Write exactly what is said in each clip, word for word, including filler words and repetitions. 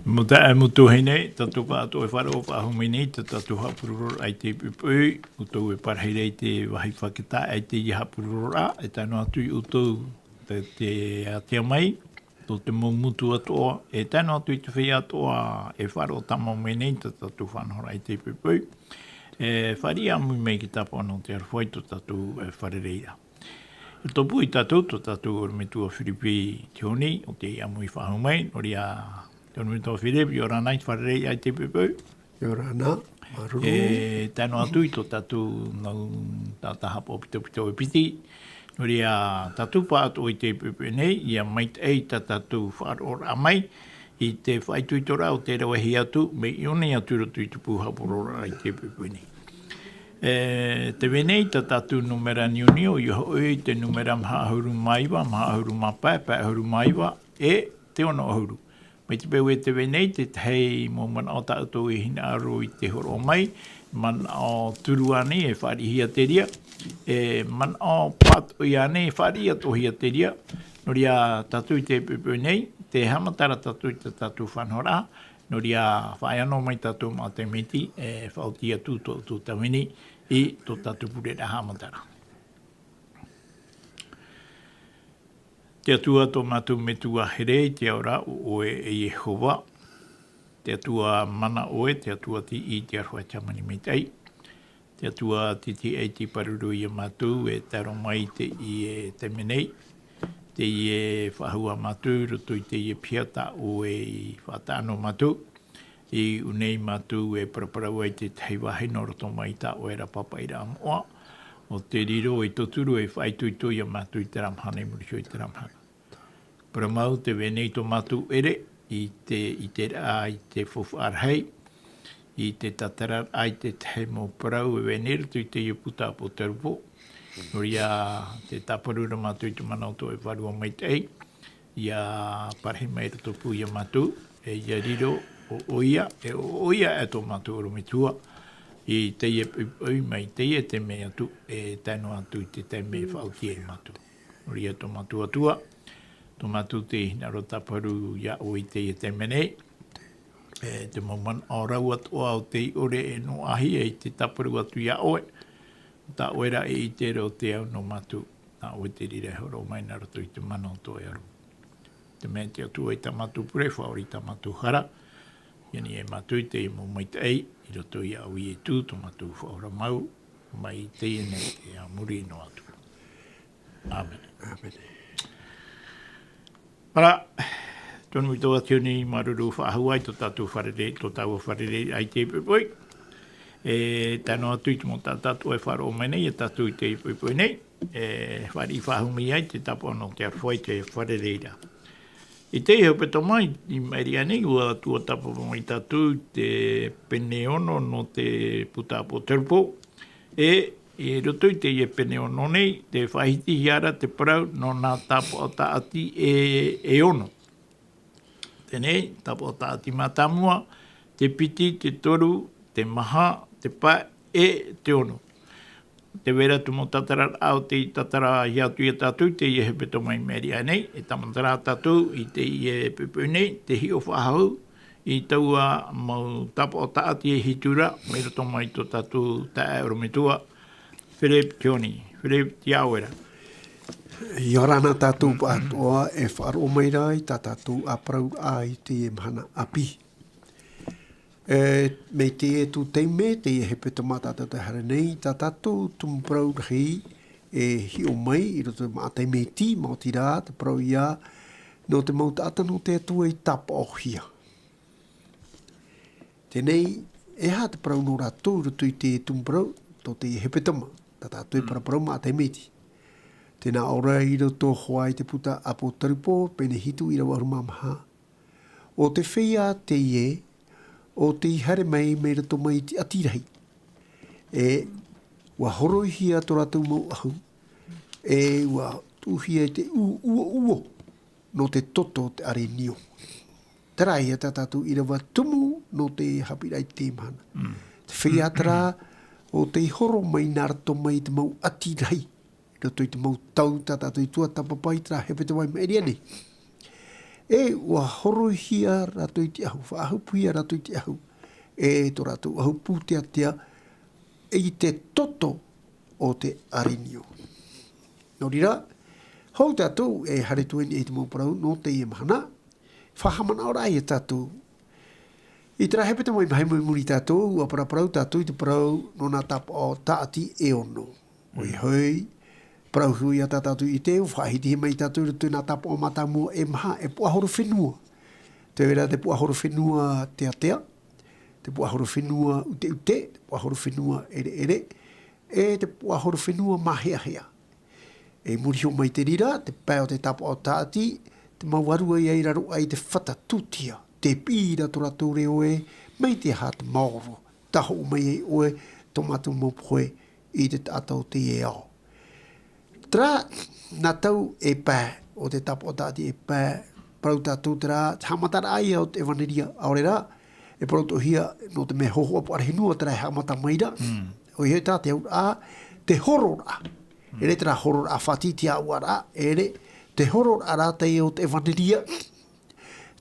Mo te ʻae mo tō hine, tātou pāʻatoʻa e faʻaroʻo faʻahou mai nei, tā tātou haʻapurororaʻa i te poʻipoʻi, ʻoutou e parahi ra i te vāhi fakatā, i te ia haʻapurororaʻa, e tae noa atu ia ʻoutou, te, te ātea mai, tō te mau motu atoʻa, e tae noa atu i te feiā atoʻa, e faʻaroʻo tāmau mai nei, tā tātou faʻanahoraʻa i te poʻipoʻi. E fāriʻi ʻāmui mai i te tāpaʻo nō te aroha i tō tātou, e, fārereiraʻa. E tōpū ia tātou, tō tātou ʻorometua Firipi Tihoni, ʻo tē ʻāmui faʻahou mai, nō reira, te ʻorometua Firipi, ʻia ora na i te fārereiraʻa i te poʻipoʻi. ʻIa ora na, māuruuru. E tae noa atu i tō tātou mau taʻata haʻapaʻo pitopito e piti. Nō reira, tātou pāʻatoʻa i te poʻipoʻi nei, ʻia maitaʻi tā tātou faʻaroʻoraʻa mai, i te faʻaitoitoraʻa o te rave atu, mai ʻō nei atu i roto i te pū haʻapurororaʻa i te poʻipoʻi nei. E, tē vai nei tā tātou nūmera ʻaʻe, ʻia hoʻi i te nūmera maha ʻahuru mā iva, maha ʻahuru mā pae, pae ʻahuru mā iva, e te ono ʻahuru. Mai te peu e tē vai nei, te tahi mau manaʻo tā ʻoutou e hinaʻaro i te hōroʻa mai, manaʻo turu ānei e fāriʻihia te reira, e manaʻo pātoʻi ānei e fāriʻi atoʻahia te reira, nō reira tātou i te poʻipoʻi nei, tē haʻamatara tātou i tā tātou faʻanahoraʻa, nō reira faʻaea noa mai tātou maʻa taimaiti, e faʻaoti atu tō ʻoutou tāvini i tō tātou pureraʻa haʻamatara. Te Atua tō mātou Metua here i te ao ra, ʻo ʻoe e Iehova. Te Atua mana ʻoe, te Atua tiʻi, te aroha, te hāmani maitaʻi. Te Atua titiʻaiti, pāruru ia mātou e tae roa mai i teie taime nei. Teie faʻahou ā mātou, i roto i teie piha tā ʻoe i faʻataʻa noa mātou. I ʻō nei mātou e paraparau ai i te tahi vāhi nō roto mai i tā ʻoe ra pāpaʻiraʻa moʻa, ʻo tē riro ei tauturu e faʻaitoito ia mātou i terā mahana i muri iho i terā mahana. Parau mau tē vai nei tō mātou ʻere, i te, i te rā, i te faufaʻa rahi, i te tātararaʻa i te tahi mau parau e vai nei i roto i teie puta ʻĀpōtarupo. Nō reira, tē tāparu ra mātou i te mana o tō ʻoe Vārua Maitaʻi, ʻia parahi mai i roto pū ia mātou, e ʻia riro ʻo, ʻoia, e ʻo, ʻoia e tō mātou ʻorometua, i teie poʻipoʻi mai teie taime atu, e tae noa atu i te taime e faʻaoti ai mātou. Nō reira tō mātou Atua, tō mātou te hinaʻaro tāparu ia ʻoe i teie taime nei, e te mau manaʻo rau atoʻa o tei ʻore e noaʻahia i te tāparu atu ia ʻoe, tā ʻoe ra e ʻite ra ʻo te au nō mātou, nā ʻoe te reira e hōroʻa mai nā roto i te mana o tō ʻoe aro. Te mea te Atua i tā mātou pure, faʻaora i tā mātou hara, ʻia niʻa ia mātou i te mau maitaʻi, i roto ia ʻoe Ietu, tō mātou Faʻaora mau, mai teie nei e a muri noa atu. ʻĀmene. ʻĀmene. Ara, tonu i tō atu nei, māuruuru faʻahou ai tō tātou fārerei, tō tāua fārerei i te poʻipoʻi. E tae noa atu i te mau taʻata atoʻa e faʻaroʻo mai nei ia tātou i te poʻipoʻi nei. E fāriʻi faʻahou mai ai te tāpaʻo nō te aroha i te fārereiraʻa. I teie hepetoma i maʻiri aʻe nei, ʻua tuatāpapa mai tātou te pene ono nō te puta ʻĀpōtarupo. E, i roto i teie pene ono nei, tē faʻahitihia ra te parau nō nā tāpaʻo tāʻati e, e ono. Teie nei, tāpaʻo tāʻati mātāmua, te piti, te toru, te maha, te pae, e te ono. Tē vai ra te mau tātararaʻa o tei tātarahia atu ia tātou i teie hepetoma i maʻiri aʻe nei, e tāmatara tātou i teie poʻipoʻi nei, tē hiʻo faʻahou i taua mau tāpaʻo tāʻati e hitu ra, mai roto mai tō tātou taeaʻe ʻorometua, Philip Tihoni. Philip, tīaʻi ʻoe ra. ʻIa ora na tātou pāʻatoʻa e faʻaroʻo mai ra i tā tātou ʻāparauraʻa i teie mahana ʻāpī. E, mai teie atu taime, teie hepetoma tātou tē haere nei, tā tātou tumu parau rahi e hiʻo mai i roto i te maʻa taimaiti, maoti rā, te parau ïa, nō te mau taʻata nō te Atua i tāpaʻohia. Teie nei, e aha te parau nō rātou i roto i te tumu parau, tō teie hepetoma, tā tātou e paraparau maʻa taimaiti. Tē nā ʻō ra i roto hoʻi i te puta ʻĀpōtarupo, pene hitu ʻīrava ʻahuru mā maha. ʻO te feiā teie, ʻo tei haere mai, mai roto mai i te ʻati rahi. E, ʻua horoihia tō rātou mau ʻahu, e, ʻua tuʻuhia i te ʻū, ʻuoʻuo, nō te toto o te ʻarenio. Terā ïa tā tātou ʻīrava tumu nō te haʻapiʻiraʻa i teie mahana. Mm. Te feiā terā, ʻo tei horo mai nā roto mai i te mau ʻati rahi. I roto i te mau tau tā tātou i tuatāpapa i terā hepetoma i maʻiri aʻe nei. E ua horoihia rātou i te ʻahu, faʻahupuhia rātou i te ʻahu, e tō rātou ʻahu pūteatea i te toto o te arinio. Nō reira, hou tātou e haere atu i te mau parau nō teie mahana, faʻahaʻamanaʻo rā ia tātou. I terā hepetoma i mahi mai muri tātou, ua paraparau tātou i te parau nō nā tāpaʻo tāʻati e ono. ʻOia hoʻi, parau hou ia tā tātou i te, ua faʻahiti mai tātou i roto i nā tāpaʻo mātāmua e maha, e puaʻahorofenua. Te vera te puaʻahorofenua teatea, te puaʻahorofenua ʻuteʻute, te puaʻahorofenua ʻereʻere, e te puaʻahorofenua māheahea. E muri iho mai te reira, te pae o te tāpaʻo tāʻati, te mau arua ia i raro aʻe i te fata tūtia, te piʻi ra tō rātou reo ē, mai te aha te maoro, tahoʻo mai ai ʻoe, tō mātou mau pohe i te taʻata o teie ao. Terā, nā tau e pae, o te tāpaʻo tāʻati e pae, parau tātou terā, te haʻamataraʻa ia o te ʻevaneria, ʻaore rā, e parau atoʻa hia, nō te mea hōhoʻa puarahi nui terā e haʻamata mai ra. ʻOia hoʻi tā te auraʻa, te hororaʻa. ʻEre terā hororaʻa faʻatītīʻauraʻa, ʻere, te hororaʻa rā teie o te ʻevaneria.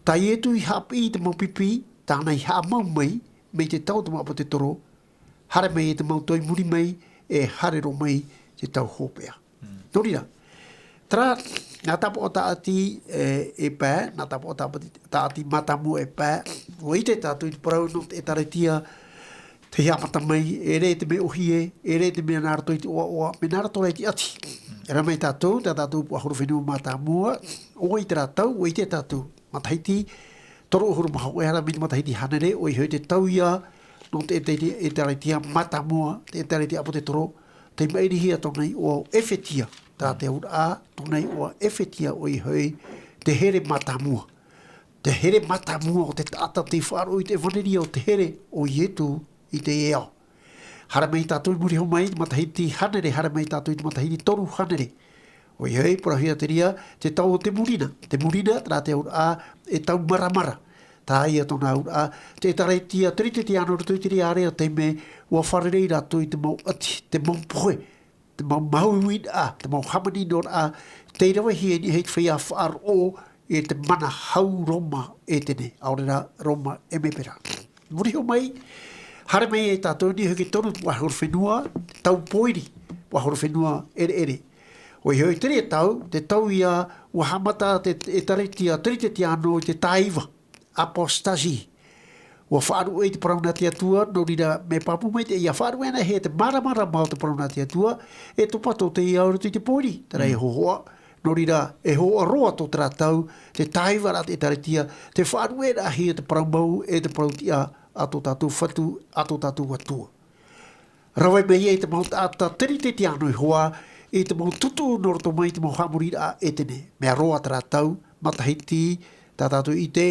Tā Ietu i haʻapiʻi i te mau pipi, tāna i haʻamau mai, mai te tau o te mau ʻāpōtetoro, haere mai e te mau tau i muri mai, e haere roa mai te tau hopeʻa. Nō reira, terā, nā tāpaʻo tāʻati, e, e pae, nā tāpaʻo tāʻati, tāʻati mātāmua e pae, ua ʻite tātou i te parau nō te ʻĒtārētia, tei haʻamata mai, ʻere te mea ʻōhie, ʻere te mea nā roto i te ʻoaʻoa, mea nā roto rā i te ʻati. E rave mai tātou, tā tātou puaʻahorofenua mātāmua, ʻo vai terā tau, ua ʻite tātou, matahiti toru ʻahuru mā hōʻē, haere mai te matahiti hānere, ʻoia hoʻi te tau ia, nō te ʻĒtārētia, ʻĒtārētia mātāmua, te ʻĒtārētia ʻāpōtetoro, tei maʻirihia tōna iʻoa ʻo ʻEfetia, tā te auraʻa, tōna iʻoa ʻEfetia ʻoia hoʻi, te here mātāmua. Te here mātāmua o te taʻata tei faʻaroʻo i te ʻevaneria o te here o Ietu i teie ao. Haere mai tātou i muri iho mai, matahiti hānere, haere mai tātou i te matahiti toru hānere. ʻOia hoʻi, parauhia te reira, te tau o te murina. Te murina, terā te auraʻa, e tau maramara. Tā ia tōna auraʻa, te ʻĒtārētia Teretetiano i roto i te reira area, te mea ua fārerei rātou i te mau ʻati, te mau pohe, te mau māuiuiraʻa, te mau hāmaninoraʻa, tei ravehia i niʻa i te feiā faʻaroʻo, e te mana hau Roma ʻĒtene, ʻaore rā Roma ʻEmepera. Muri iho mai, haere mai e tātou i niʻa hoʻi i te toru puaʻahorofenua, tau pōiri, puaʻahorofenua ʻereʻere. ʻOia hoʻi te reira tau, te tau ia, ua haʻamata te, te ʻĒtārētia Teretetiano i te tāiva, apostasie. Ua faʻaruʻe i te parau nā te Atua, nō reira, mea pāpū maitaʻi ia faʻaruʻe ana e te māramarama o te parau nā te Atua, e topa tō teie ao i roto i te pōiri, terā e hōhoʻa, nō reira, e hōhoʻa roa tō terā tau, te tāivaraʻa te ʻĒtārētia, te faʻaruʻeraʻahia te parau mau, e te parau tiʻa, a tō tātou Fatu, a tō tātou Atua. Rave mai ai te mau taʻata Teretetiano iho ā, i te mau tūtū nō roto mai te mau haʻamoriraʻa ʻĒtene. Mea roa terā tau, matahiti, tā tātou i ʻite,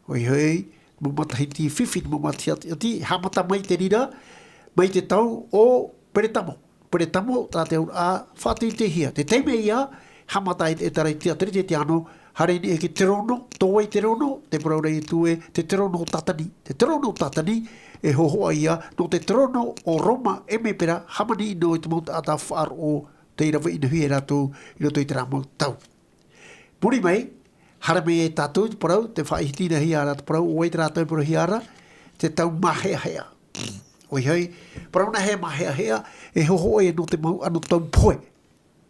ʻoia hoʻi, mau matahiti fifi, mau matahiti ʻati, haʻamata mai te reira, mai te tau o Peretamo. Peretamo, terā te auraʻa, faʻateiteihia. Te taime ia, haʻamata ai te ʻĒtārētia Teretetiano, haere i niʻa i te terono, tō vai terono, te parau ra Ietu ē, te terono o Tatani. Te terono o Tatani, e hōhoʻa ia, nō te terono o Roma ʻEmepera, hāmani noa i te mau taʻata faʻaroʻo, tei rave ʻino hia e rātou, i roto i terā mau tau. Muri mai, haere mai e tātou te parau, tē faʻahitihia ra te parau, ʻo vai terā tau e parauhia ra, te tau māheahea. ʻOia hoʻi, parau nā hea māheahea, e hōhoʻa ia nō te mau ʻano tau pohe.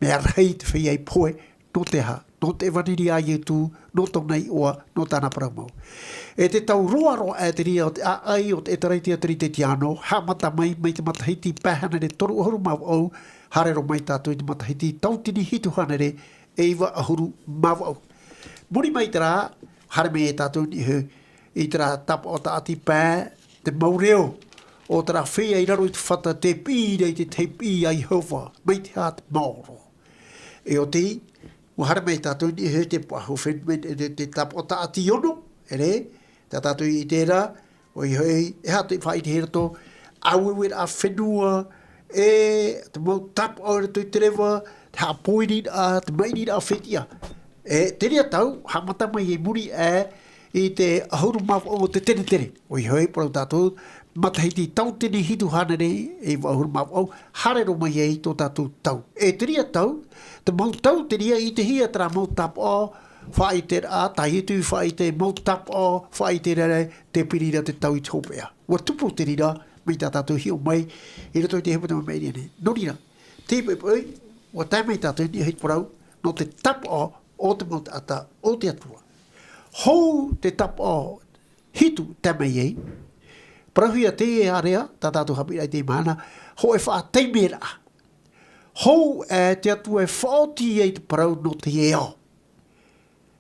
Mea rahi te feiā i pohe, nō te aha, nō te ʻevaneria a Ietu, nō tōna iʻoa, nō tāna parau mau. E te tau roaroa aʻe te reira o te ʻāʻai o te ʻĒtārētia Teretetiano, haʻamata mai, mai te matahiti pae hānere toru ʻahuru mā vaʻu, haere roa mai tātou i te matahiti tautini hitu hānere, e iva ʻahuru mā vaʻu. Muri mai terā, haere mai e tātou i niʻa hoʻi, i terā tāpaʻo tāʻati pae, te mau reo, o terā feiā i raro i te fata tē piʻi ra i te tahi piʻi a Iehova, mai te aha te maoro. E ʻoti, ua haere mai tātou i niʻa hoʻi te puaʻahorofenua, te, te, te tāpaʻo tāʻati ono, ʻere, tā tātou i ʻite ra, ʻoia hoʻi, e aha te faʻaʻitehia i roto, ʻāueueraʻa fenua, e te mau tāpaʻo i roto i te reva, te haʻapōiriraʻa, te maʻiriraʻa fetiʻa. E, te reira tau, haʻamata mai i muri aʻe, i te ʻahuru mā vaʻu o te tenetere. ʻOia hoʻi, parau tātou, matahiti tautini hitu hānere, e iva ʻahuru mā vaʻu, haere roa mai ai tō tātou tau. E te reira tau, te mau tau te reira i ʻitehia terā mau tāpaʻo, Faʻaʻiteraʻa, tahi atu i faʻaʻite mau tāpaʻo, faʻaʻite rā te piri ra te tau i te hopeʻa. Ua tupu te reira, mai tā tātou hiʻo mai, i roto i te hepetoma maʻiri nei. Nō reira, te poipoi, ua tae mai tātou i niʻa i te parau, nō te tāpaʻo o te mau taʻata o te Atua. Hou te tāpaʻo hitu tae mai ai, parauhia teie ārea, tā tātou haʻapiʻiraʻa i teie mahana, hōʻē faʻataimeraʻa. Hou e te Atua e faʻaoti ai te parau nō teie ao.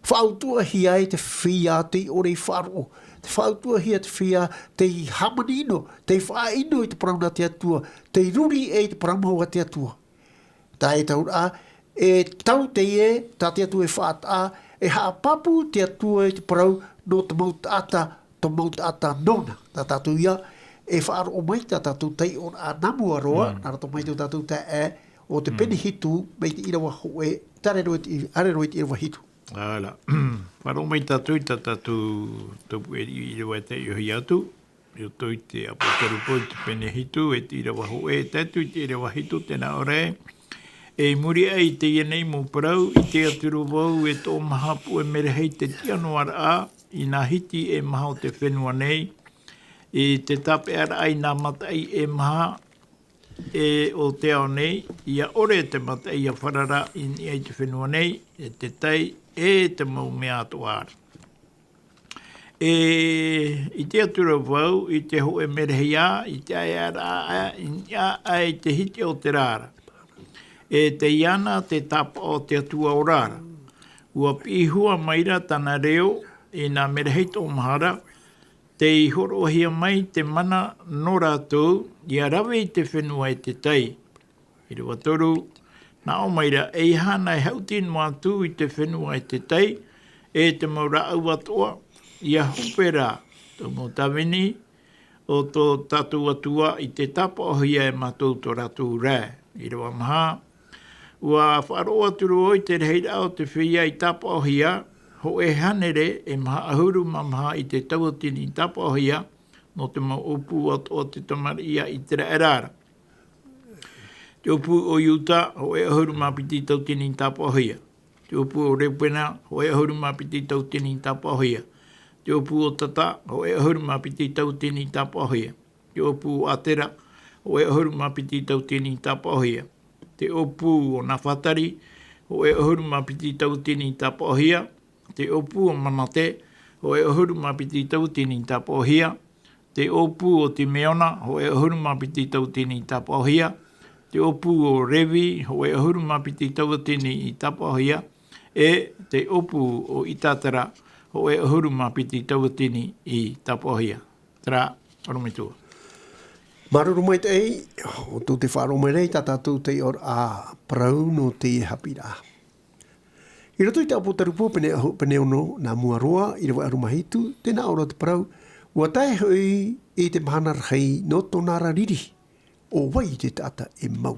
Faʻautuʻahia ai te feiā tei ʻore i faʻaroʻo. Te faʻautuʻahia te feiā tei hāmani ʻino, tei faʻaʻino i te parau nā te Atua, tei ruri i te parau mau a te Atua. Taʻa ʻē tauraʻa, e tau teie, tā te Atua e faʻataʻa, e haʻapāpū te Atua i te parau nō te mau taʻata, tō mau taʻata nōna. Tā tātou ia, e faʻaroʻo mai tā tātou taiʻoraʻa nā mua roa, nā roto mai tō tātou taeaʻe, o te pene hitu, mai te ʻīrava hōʻē, tare roa i te, ʻaore roa i te ʻīrava hitu. Āra, faʻaroʻo mai tātou i tā tātou tupu e ʻīrava e taiʻohia atu, i roto i te ʻApotarupo i te pene hitu, e te ʻīrava hōʻē, e tae atu i te ʻīrava hitu, tē nā ʻō ra, e i muri aʻe i teie nei mau parau, ʻite atu ra vau, e toʻomaha puʻe merahi te tiʻa noa raʻa, i nā hiti e maha o te fenua nei, i te tāpeʻaraʻa i nā mataʻi e maha, e o te ao nei, ʻia ʻore te mataʻi ʻia farara i niʻa i te fenua nei, e te tai, e te mau mea atoʻa ra. E, ʻite atu ra vau, i te hōʻē merahi ā, i te ʻaeʻaraʻa, i niʻa aʻe i te hiti o te rā ra. E tei iāna te tāpaʻo o te Atua ora ra. Ua piʻi hua mai ra tāna reo, i nā merahi toʻomaha ra, tei hōroʻahia mai te mana nō rātou, ʻia rave i te fenua e te tai. ʻĪrava toru, nā ʻō mai ra, ʻeiaha na e haʻuti noa atu i te fenua e te tai, e te mau rāʻau atoʻa, ʻia hope ra, tō mau tāvini, o tō tātou Atua i te tāpaʻohia e mātou tō rātou ra. ʻĪrava maha, ua faʻaroʻo atu ra vau i te rahiraʻa o te feiā i tāpaʻohia, hōʻē hānere e maha ʻahuru mā maha i te tauatini i tāpaʻohia, nō te mau ʻōpū atoʻa o te tamariʻi a ʻĪteraʻera ra. Te ʻōpū o Iuta, hōʻē ʻahuru mā piti tauatini i tāpaʻohia. Te ʻōpū o Reupena, hōʻē ʻahuru mā piti tauatini i tāpaʻohia. Te ʻōpū o Tata, hōʻē ʻahuru mā piti tauatini i tāpaʻohia. Te ʻōpū o Atera, hōʻē ʻahuru mā piti tauatini i tāpaʻohia. Te ʻōpū o Nafatari, hōʻē ʻahuru mā piti tauatini i tāpaʻohia. Te ʻōpū o Manate, hōʻē ʻahuru mā piti tauatini i tāpaʻohia. Te ʻōpū o Timeona, hōʻē ʻahuru mā piti tauatini i tāpaʻohia. Te ʻōpū o Revi, hōʻē ʻahuru mā piti tauatini i tāpaʻohia. E te ʻōpū o Itatara, hōʻē ʻahuru mā piti tauatini i tāpaʻohia. Terā, ʻorometua. Māuruuru maitaʻi, ʻo tō te faʻaroʻo mai nei, tā tātou taiʻoraʻa parau nō teie haʻapiʻiraʻa. I roto i te ʻApotarupo pene ʻahu-, pene ono, nā mua roa, ʻīrava ʻahuru mā hitu, tē nā ʻō ra te parau, ua tae hoʻi i te mahana rahi nō tōna ra riri, ʻo vai te taʻata e mau.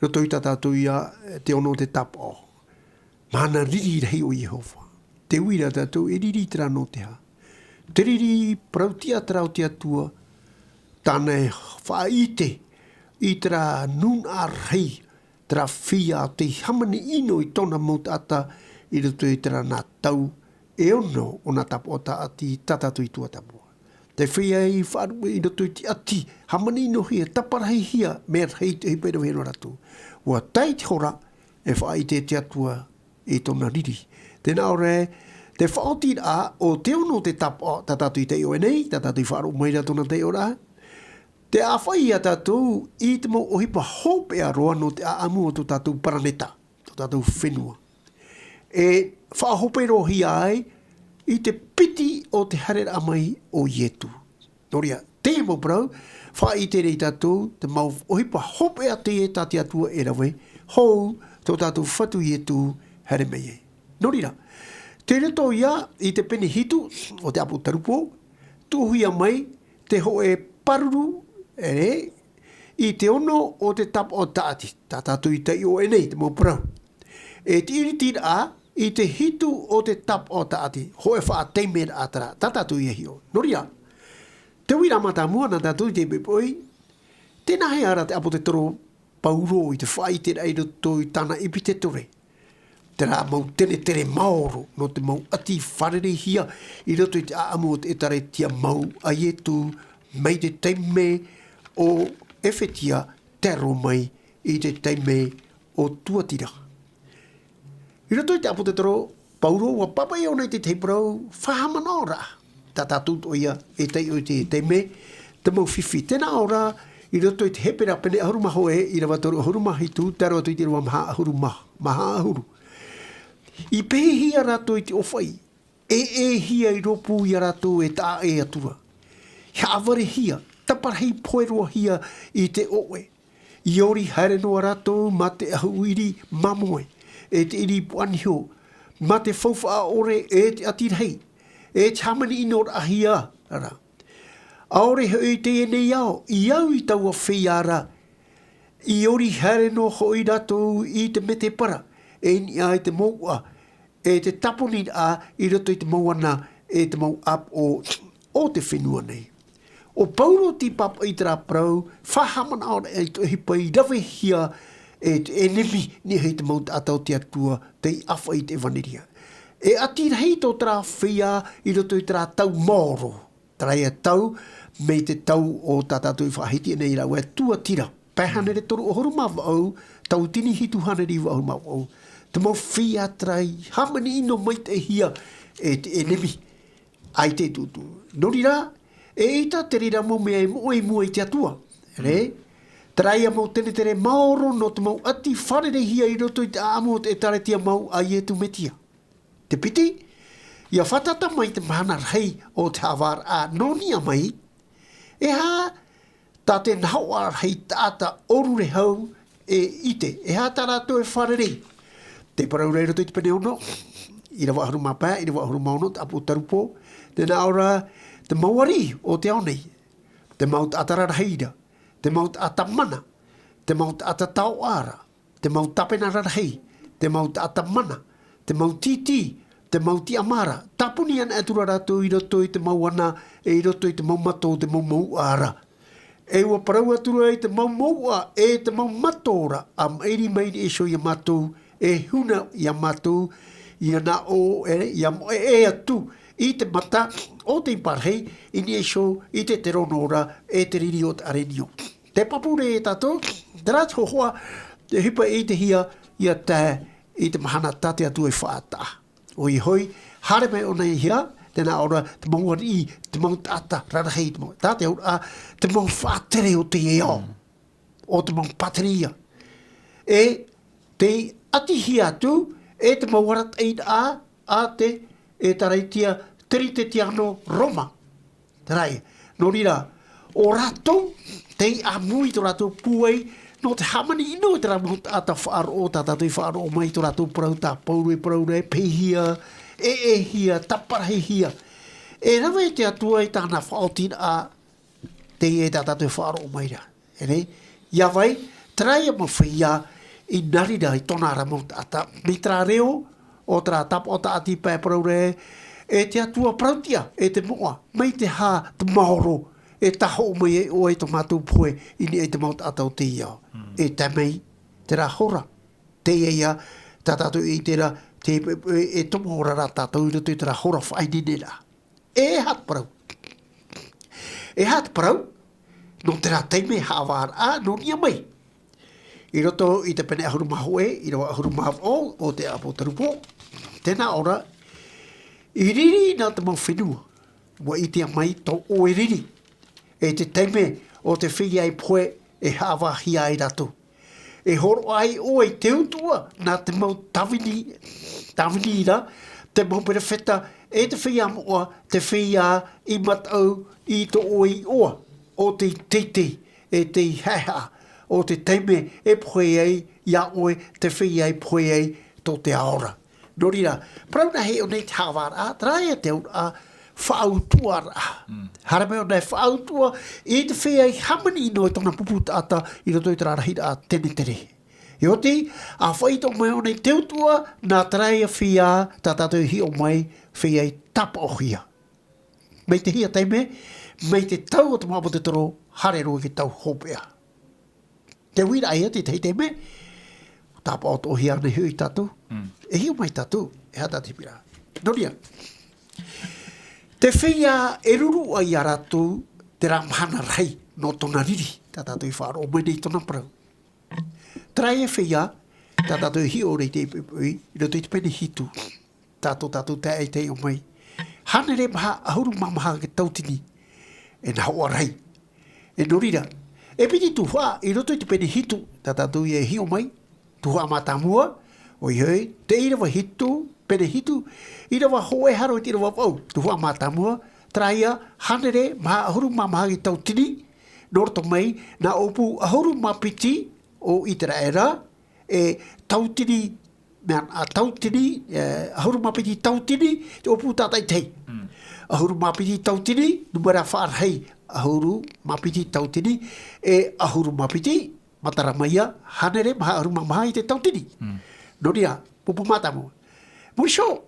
Roto i tā tātou ia, te ono o te tāpaʻo. Mahana riri rahi o Iehova. Te uira tātou e riri terā nō te aha. Te riri parau-tiʻa terā o te Atua, tāna e faʻaʻite i terā nūnaʻa rahi, terā feiā tei hāmani ʻino i tōna mau taʻata i roto i terā nā tau e ono o nā tāpaʻo tāʻati tā tātou i tuatāpapa. Te feiā i faʻaruʻe i roto i te ʻati, hāmani ʻinohia, taparahihia, mea rahi te ʻohipa i rave noa rātou. Ua tae te hora, e faʻaʻite te Atua i tōna riri. Tē nā ʻō ra, te faʻaotiraʻa o te ono o te tāpaʻo, tā tātou i taiʻo nei, tā tātou i faʻaroʻo mai ra tōna taiʻoraʻa. Te ʻāfaʻi ia tātou i te mau ʻohipa hopeʻa roa nō te ʻāʻamu o tō tātou paraneta, tō tātou fenua. E faʻahoperohia ai i te piti o te haereraʻa mai o Ietu. Nō reira, teie mau parau, faʻaʻite nei tātou, te mau ʻohipa hopeʻa teie tā te Atua e rave, hou tō tātou Fatu Ietu haere mai ai. Nō reira, tei roto ia i te pene hitu o te ʻApotarupo, tuʻuhia mai te hōʻē pāruru, e, i te ono o te tāpaʻo tāʻati, tā tātou i taiʻo nei te mau parau. E te ʻiritiraʻa i te hitu o te tāpaʻo tāʻati, hōʻē faʻataimeraʻa terā, tā tātou ia hiʻo. Nō reira, te uiraʻa mātāmua nā tātou i te poipoi, tē nā hea ra te ʻāpōsetolo Paulo i te faʻaʻiteraʻa i roto i tāna ʻipitetore. Terā mau tenetere maoro nō te mau ʻati fārereihia i roto i te ʻāʻamu o te ʻēkālesia mau a Ietu, mai te taime o Efetia, tae roa mai i te taime o Tuatira. I roto i te ʻāpōsetolo Paulo, ʻua pāpaʻi ʻōna i te tahi parau faʻahaʻamanaʻoraʻa. Tā tātou atoʻa ia e taiʻo i te taime, te mau fifi. Tē nā ʻō ra, i roto i te Hepera pene ʻahuru mā hōʻē, ʻīrava toru ʻahuru mā hitu, tae roa atu i te ʻīrava maha ʻahuru mā, maha ʻahuru. I pehehia rātou i te ʻōfaʻi, e ʻēhia i rōpū ia rātou e taʻa ʻē atu ra. I haʻavarehia, taparahi pohe roa hia i te ʻoʻe. I ʻori haere noa rātou mā te ʻahu ʻiri māmoe, e te ʻiri puaʻaniho, mā te faufaʻa ʻore, e te ʻati rahi, e te hāmani-ʻino-raʻahia ra. ʻAore hoʻi teie nei ao, i au i taua feiā ra, i ʻori haere noa hoʻi rātou i te mētēpara, e niʻa i te mouʻa, e te tāponiraʻa i roto i te mau ana, e te mau ʻāpoʻo o te fenua nei. ʻO Paulo tei pāpaʻi i terā parau faʻahaʻamanaʻoraʻa i te ʻohipa i ravehia e te ʻenemi, i niʻa i te mau taʻata o te Atua tei ʻāfaʻi i te ʻevanelia. E ʻati rahi tō terā feiā i roto i terā tau maoro. Terā ia tau, mai te tau o tā tātou i faʻahiti nei rāua e Tuatira. Pae hānere toru ʻahuru mā vaʻu, tauatini hitu hānere iva ʻahuru mā vaʻu. Te mau feiā terā i hāmani-ʻino maitaʻihia e te ʻenemi. ʻAita e tūtū. Nō reira, eʻita te reira mau mea e moʻe i mua i te Atua. Re? Terā ia mau tenetere maoro nō te mau ʻati fārereihia i roto i te ʻāʻamu o te ʻēkālesia mau a Ietu Mesia. Te piti, ʻia fātata mai te mahana rahi o te haʻavāraʻa nō niʻa mai, e aha tā te nahoʻa rahi taʻata ʻōrure hau e ʻite, e aha tā rātou e fārerei. Te parau ra i roto i te pene ono, ʻīrava ʻahuru mā pae, ʻīrava ʻahuru mā ono, te ʻāpoʻo Tarupo, tē nā ʻō ra, te mau ariʻi o te ao nei, te mau taʻata rarahi ra, te mau taʻata mana, te mau taʻata taoʻa ra, te mau tāpena rarahi, te mau taʻata mana, te mau tītī, te mau tiʻamāra, tāpuni ana atu ra rātou i roto i te mau ana, e i roto i te mau mato o te mau mouʻa ra. E ʻua parau atu ra i te mau mouʻa, e te mau mato ra, ʻa maʻiri mai i niʻa iho ia mātou, e huna ia mātou, ia nā ʻō, e, ʻia moʻe atu i te mata o te parahi, i niʻa iho i te terono ra, e te riri o te ʻarenio. Te pāpū nei e tātou, terā te hōhoʻa, te ʻohipa e ʻitehia, ʻia tae i te mahana tā te Atua e faʻataʻa. ʻOia hoʻi, haere mai ʻōna i hea, tē nā ʻō ra, te mau ariʻi, te mau taʻata rarahi, te mau, tā te auraʻa, te mau faʻatere o teie ao. O te mau pātireia. E tei ʻatihia atu, e te mau arataʻiraʻa a te ʻēkālesia Teretetiano Roma. Terā ia. Nō reira, ʻo rātou, tei ʻāmui i tō rātou pūai, nō te hāmani-ʻino i terā mau taʻata faʻaroʻo, tā tātou i faʻaroʻo mai i tō rātou parau, tā Paulo e parau ra, e pehehia, e ʻēhia, taparahihia. E rave te Atua i tāna faʻaotiraʻa, teie tā tātou e faʻaroʻo mai ra. E rē, ʻia vai, terā ia mau feiā, i nā reira i tōna ra mau taʻata, mai terā reo, ʻo terā tāpaʻo tāʻati pae parau ra, e te Atua parauʻtiʻa, e te moʻa, mai te aha te maoro, e tahoʻo mai ai ʻoe i tō mātou pohe, i niʻa i te mau taʻata o teie ao. Mm. E tae mai, terā hora, teie ia, tā tātou i terā, te, e, e tomo ora ra tātou i roto i terā hora faʻaineineraʻa. E aha te parau? E aha te parau? Nō terā taime haʻavāraʻa, nō niʻa mai. I roto i te pene ʻahuru mā hōʻē, ʻīrava ʻahuru mā vaʻu, o te ʻāpōsetolo Tarupo, tē nā ʻō ra, i riri na te mau fenua, ʻua ʻitea mai tō ʻoe riri. E te taime o te feiā e pohe e haʻavāhia ai rātou. E hōroʻa ai ʻoe i te utuʻa, nā te mau tāvini, tāvini ra, te mau perofeta, e te feiā moʻa, te feiā i mataʻu i tō ʻoe iʻoa, ʻo tei teitei, e tei haʻehaʻa, ʻo te taime e pohe ai, ia ʻoe, te feiā e pohe ai, tō te ao ra. Nō reira, parau na e hiʻo nei te haʻavāraʻa, terā ia te auraʻa, faʻautuʻaraʻa. Mm. Haere mai ʻōna e faʻautuʻa, i te feiā i hāmani-ʻino i tōna pupu taʻata, i roto i terā rahiraʻa tenetere. E oti, ʻa faʻaitoito mai ʻōna i te utuʻa, nā terā ia feiā, tā tātou i hiʻo mai, feiā i tāpaʻohia. Mai te hia taime, mai te tau o te mau ʻāpōsetolo, haere roa i te tau hopeʻa. Te uiraʻa ia, te tahi taime, tāpaʻo-atoʻa-hia nei hoʻi tātou. E hiʻo mai tātou, e aha tā te heperaʻa. Nō reira, te feiā e ruru ai iā rātou terā mahana rahi nō tōna riri, tā tātou i faʻaroʻo mai nei i tōna parau. Terā ia feiā, tā tātou i hiʻo ra i te poʻipoʻi, i roto i te pene hitu. Tātou, tātou tae ai tei ʻō mai. Hānere maha ʻahuru mā maha te tautini. E nā hoʻa rahi. E nō reira. E piti tuhaʻa, i roto i te pene hitu, tā tātou ia e hiʻo mai. Tuhaʻa mātāmua, ʻoia hoʻi, te ʻīrava hitu, pene hitu, ʻīrava hōʻē haere i te ʻīrava vaʻu. Tuhaʻa mātāmua, terā ia, hānere maha ʻahuru mā maha te tautini, nō roto mai, nā ʻōpū ʻahuru mā piti o ʻĪteraʻera, e tautini, mea, a tautini, e, ʻahuru mā piti tautini, te ʻōpū tātaʻitahi. ʻAhuru mā piti tautini, nūmera faʻarahi, ʻahuru mā piti tautini, e ʻahuru mā piti, matara mai ia, hānere maha ʻahuru mā maha i te tautini. Nō reira, pupu mātāmua. Muri iho,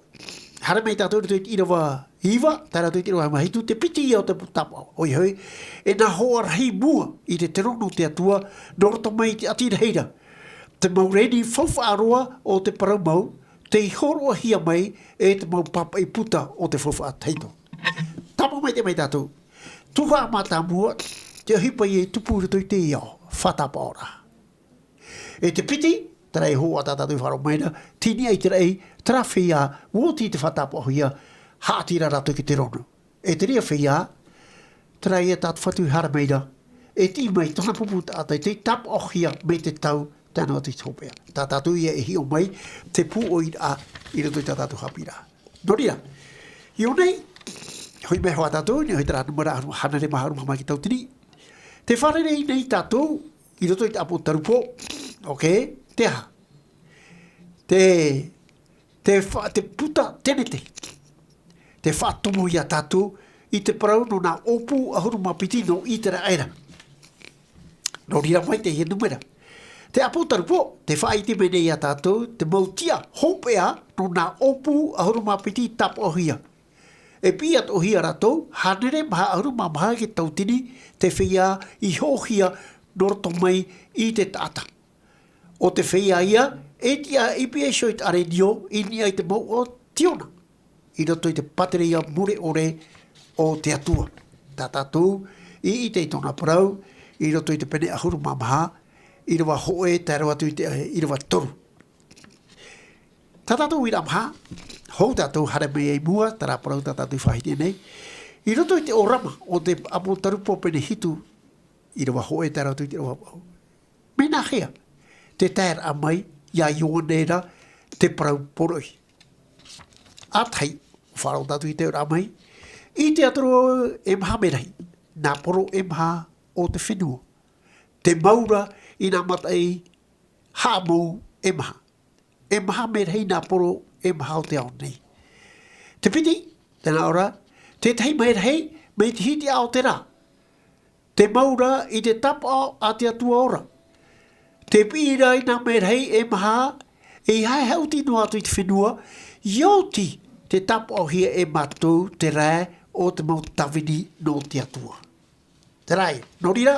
haere mai tātou i roto i te ʻīrava iva, tae roto i te ʻīrava hāmani hitu, te piti ia o te tāpaʻo. ʻOia hoʻi, e nā hoʻa rahi mua i te terōnu o te Atua, nō roto mai i te ʻati rahi ra. Te mau reni faufaʻa roa o te parau mau, tei hōroʻahia mai e te mau pāpaʻi puta o te faufaʻa tahito. Tāpaʻo maitaʻi mai tātou. Tuhaʻa mātāmua, te ʻohipa ia i tupu i roto i teie ao, faʻatāpaʻoraʻa. E te piti, terā e hoʻa tā tātou i faʻaroʻo mai ra, teie nei ʻĪteraʻera, terā feiā, ʻua oti i te faʻatāpaʻohia, haʻati ra rātou i te terōnu. E te reira feiā, terā ia tā te Fatu i haere mai ra, e tiʻi mai tōna pupu taʻata, tei tāpaʻohia mai te tau, tae noa atu i te hopeʻa. Tā tātou ia e hiʻo mai, te pūʻoiraʻa, i roto i tā tātou haʻapiʻiraʻa. Nō reira, i ʻō nei, hoʻi mai hoʻi tātou, nō te nūmera hānere maha ʻahuru mā maha te tautini. Tē fārerei nei tātou, i roto i te ʻĀpōtarupo, ok, te aha? Te, te fa-, te puta tenete. Te faʻatomo ia tātou, i te parau nō nā ʻōpū ʻahuru mā piti nō ʻĪteraʻera. Nō reira mai teie nūmera. Te ʻĀpōtarupo, tē faʻaʻite mai nei ia tātou, te mau tiʻa hopeʻa nō nā ʻōpū ʻahuru mā piti tāpaʻohia. E piʻi atoʻa hia rātou, hānere maha ʻahuru mā maha te tautini, te feiā i hoʻohia nō roto mai i te taʻata. ʻO te feiā ia, e tiʻa i piʻi iho i te ʻārenio, i niʻa i te mouʻa o Tiona. I roto i te pātereia mure ʻore o te Atua. Tā tātou, i ʻite i tōna parau, i roto i te pene ʻahuru mā maha, ʻīrava hōʻē, tae roa atu i te, ʻīrava toru. Tā tātou uiraʻa maha, hou tātou haere mai i mua, terā parau tā tātou i faʻaʻite nei. I roto i te ʻōrama, o te ʻĀpōtarupo pene hitu, ʻīrava hōʻē, tae roa atu i te ʻīrava vaʻu. Mea nāhea, te taeraʻa mai, ia Ioane ra, te parau poroʻi. ʻA tahi, faʻaroʻo tātou i te auraʻa mai, i te atura e maha merahi, nā poro e maha o te fenua. Te mau ra, i nā mataʻi, haʻamou e maha. E maha merahi nā poro e maha o te ao nei. Te piti, tē nā ʻō ra, te tahi merahi, mai te hitiʻa o te rā. Te mau ra i te tāpaʻo a te Atua ora. Te piʻi ra i nā merahi e maha, e haʻehaʻa oti noa atu i te fenua, ia oti te tāpaʻohia e mātou te rae o te mau tāvini nō te Atua. Terā ia. Nō reira,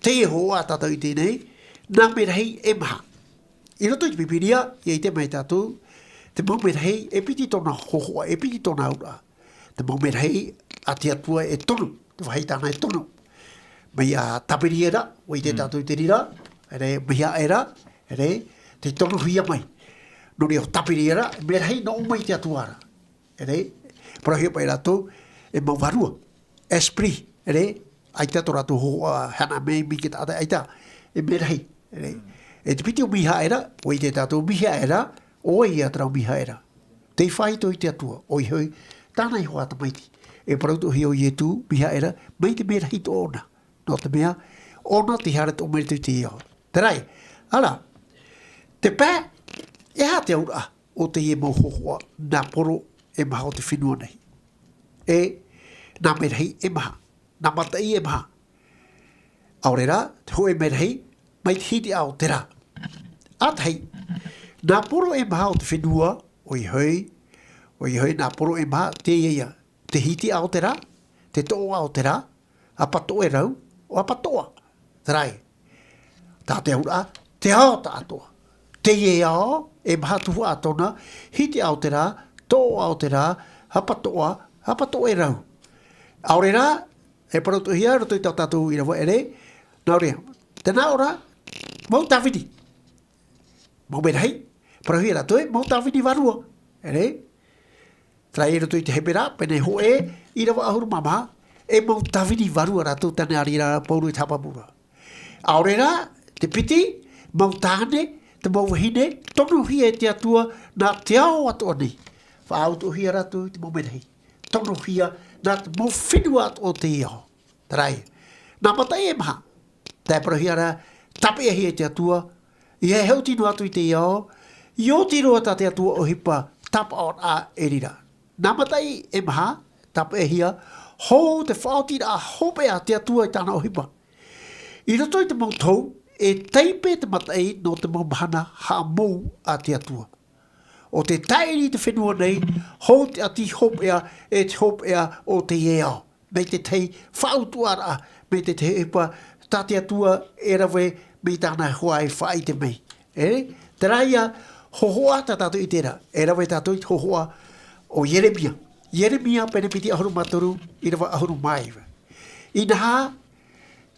teie hoʻi tātou i teie nei, nā merahi e maha. I roto i te Pīpīria, ia ʻite mai tātou, te mau merahi e piti tōna hōhoʻa, e piti tōna auraʻa. Te mau merahi a te Atua e toru, te vāhi tāna e toru. Mai iā Tāpiri ra, ʻua ʻite tātou i te reira, ʻere, mai iā Aera, ʻere, tei toruhia mai. Nō reira ʻo Tāpiri ra, merahi nō ʻō mai te Atua ra. ʻEre, parauhia paʻi rātou, e mau vārua. Esprit, ʻere, ʻaita tō rātou hōhoʻa, hana mai, mai te taʻata ʻaita, e merahi, ʻere. E te piti ʻo Mihaera, ʻua ʻite tātou Mihaera, ʻo vai ia terā ʻo Mihaera. Tei faʻaitoito i te Atua, ʻoia hoʻi, tāna iho ā tamaiti. E parau atoʻa hia ʻo Ietu, Mihaera, mai te merahi atoʻa ʻōna. Nō te mea, ʻōna tei haere atoʻa mai i te ao. Terā ia, ʻa rā, te pae, e aha te auraʻa o teie mau hōhoʻa, nā poro e maha o te fenua nei. E, nā merahi e maha, nā mataʻi e maha. ʻAore rā, te hōʻē merahi, mai te hitiʻa o te rā. ʻA tahi, nā poro e maha o te fenua, ʻoia hoʻi, ʻoia hoʻi, nā poro e maha, teie ia, te hitiʻa o te rā, te toʻoʻa o te rā, ʻapatoʻerau, ʻo ʻapatoʻa. Terā ia. Tā te auraʻa, te ao tāʻatoʻa. Teie ao, e maha tuhaʻa tōna, hitiʻa o te rā, toʻoʻa o te rā, hapatoʻa, hapatoʻa e rau. ʻAore rā, e parau atoʻa hia roto i tā tātou ʻīrava ʻere, nā reira, tē nā ʻō ra, mau tāvini. Mau merahi, parauhia rātou e, mau tāvini vārua. ʻEre, terā i roto i te Hebera, pene hōʻē, ʻīrava ʻahuru mā maha, e mau tāvini vārua rātou, tē nā reira Pauro i te haʻapaʻo ra. ʻAore rā, te piti, mau tāne, te mau vahine, tonohia e te Atua, nā te ao atoʻa nei. Faʻaau atoʻa hia rātou i te mau merahi. Tonohia, nā te mau fenua atoʻa o te ao. Terā ia. Nā mataʻi e maha. Tae parauhia ra, tāpeʻahia e te Atua, ʻia heheu tino atu i te ao, ʻia oti roa tā te Atua ʻohipa, tāpaʻoraʻa e reira. Nā mataʻi e maha, tāpeʻahia, hou te faʻaotiraʻa hopeʻa a te Atua i tāna ʻohipa. I roto i te mau tohu, e taipe te mataʻi nō te mau mahana haʻamou a te Atua. ʻO te tāʻiri i te fenua nei, hou te ʻati hopeʻa, e te hopeʻa o teie ao. Mai te tahi faʻautuʻaraʻa, mai te tahi ʻohipa, tā te Atua e rave, mai tāna hoa e faʻaʻite mai. E, terā ia hōhoʻa tā tātou i terā, e rave tātou i te hōhoʻa o Ieremia. Ieremia, pene piti ʻahuru mā toru, ʻīrava ʻahuru mā iva. Inaha,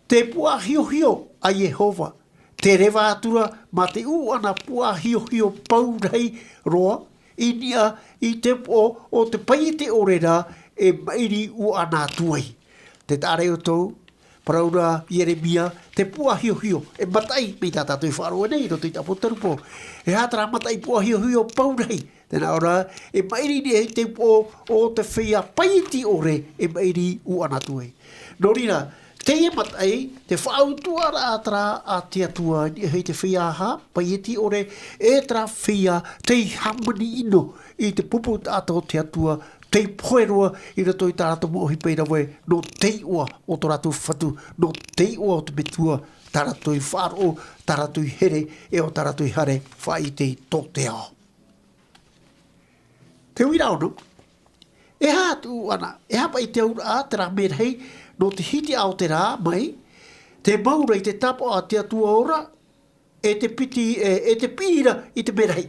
te puaʻahiohio a Iehova, te reva atu ra mā te ʻuʻana puaʻahiohio pau rahi roa, i niʻa i te upoʻo o te paiete ʻore ra e maʻiri uʻana atu ai. Tē taʻa ra ʻoutou, parau ra Ieremia, te puaʻahiohio, e mataʻi mai tā tātou i faʻaroʻo nei, i roto i te ʻApotarupo. E aha terā mataʻi puaʻahiohio pau rahi, tē nā ʻō ra, e maʻiri i niʻa i te upoʻo o te feiā paieti ʻore e maʻiri uʻana atu ai. Nō reira, teie mataʻi, te faʻautuʻaraʻa terā a te Atua, i niʻa i te feiā aha, paieti ʻore, e terā feiā, tei hāmani ʻino i te pupu taʻata o te Atua, tei pohe roa i roto i tā rātou mau ʻohipa i rave, nō te iʻoa o tō rātou Fatu, nō te iʻoa o te Metua, tā rātou i faʻaroʻo, tā rātou i here, e ʻo tā rātou i haere, faʻaʻite i tō te ao. Te uiraʻa ono, e aha te ʻuʻana, e aha paʻi te auraʻa, terā merahi, nō te hitiʻa o te rā mai, te mau ra i te tāpaʻo a te Atua ora, e te piti, e, e te piʻi ra i te merahi.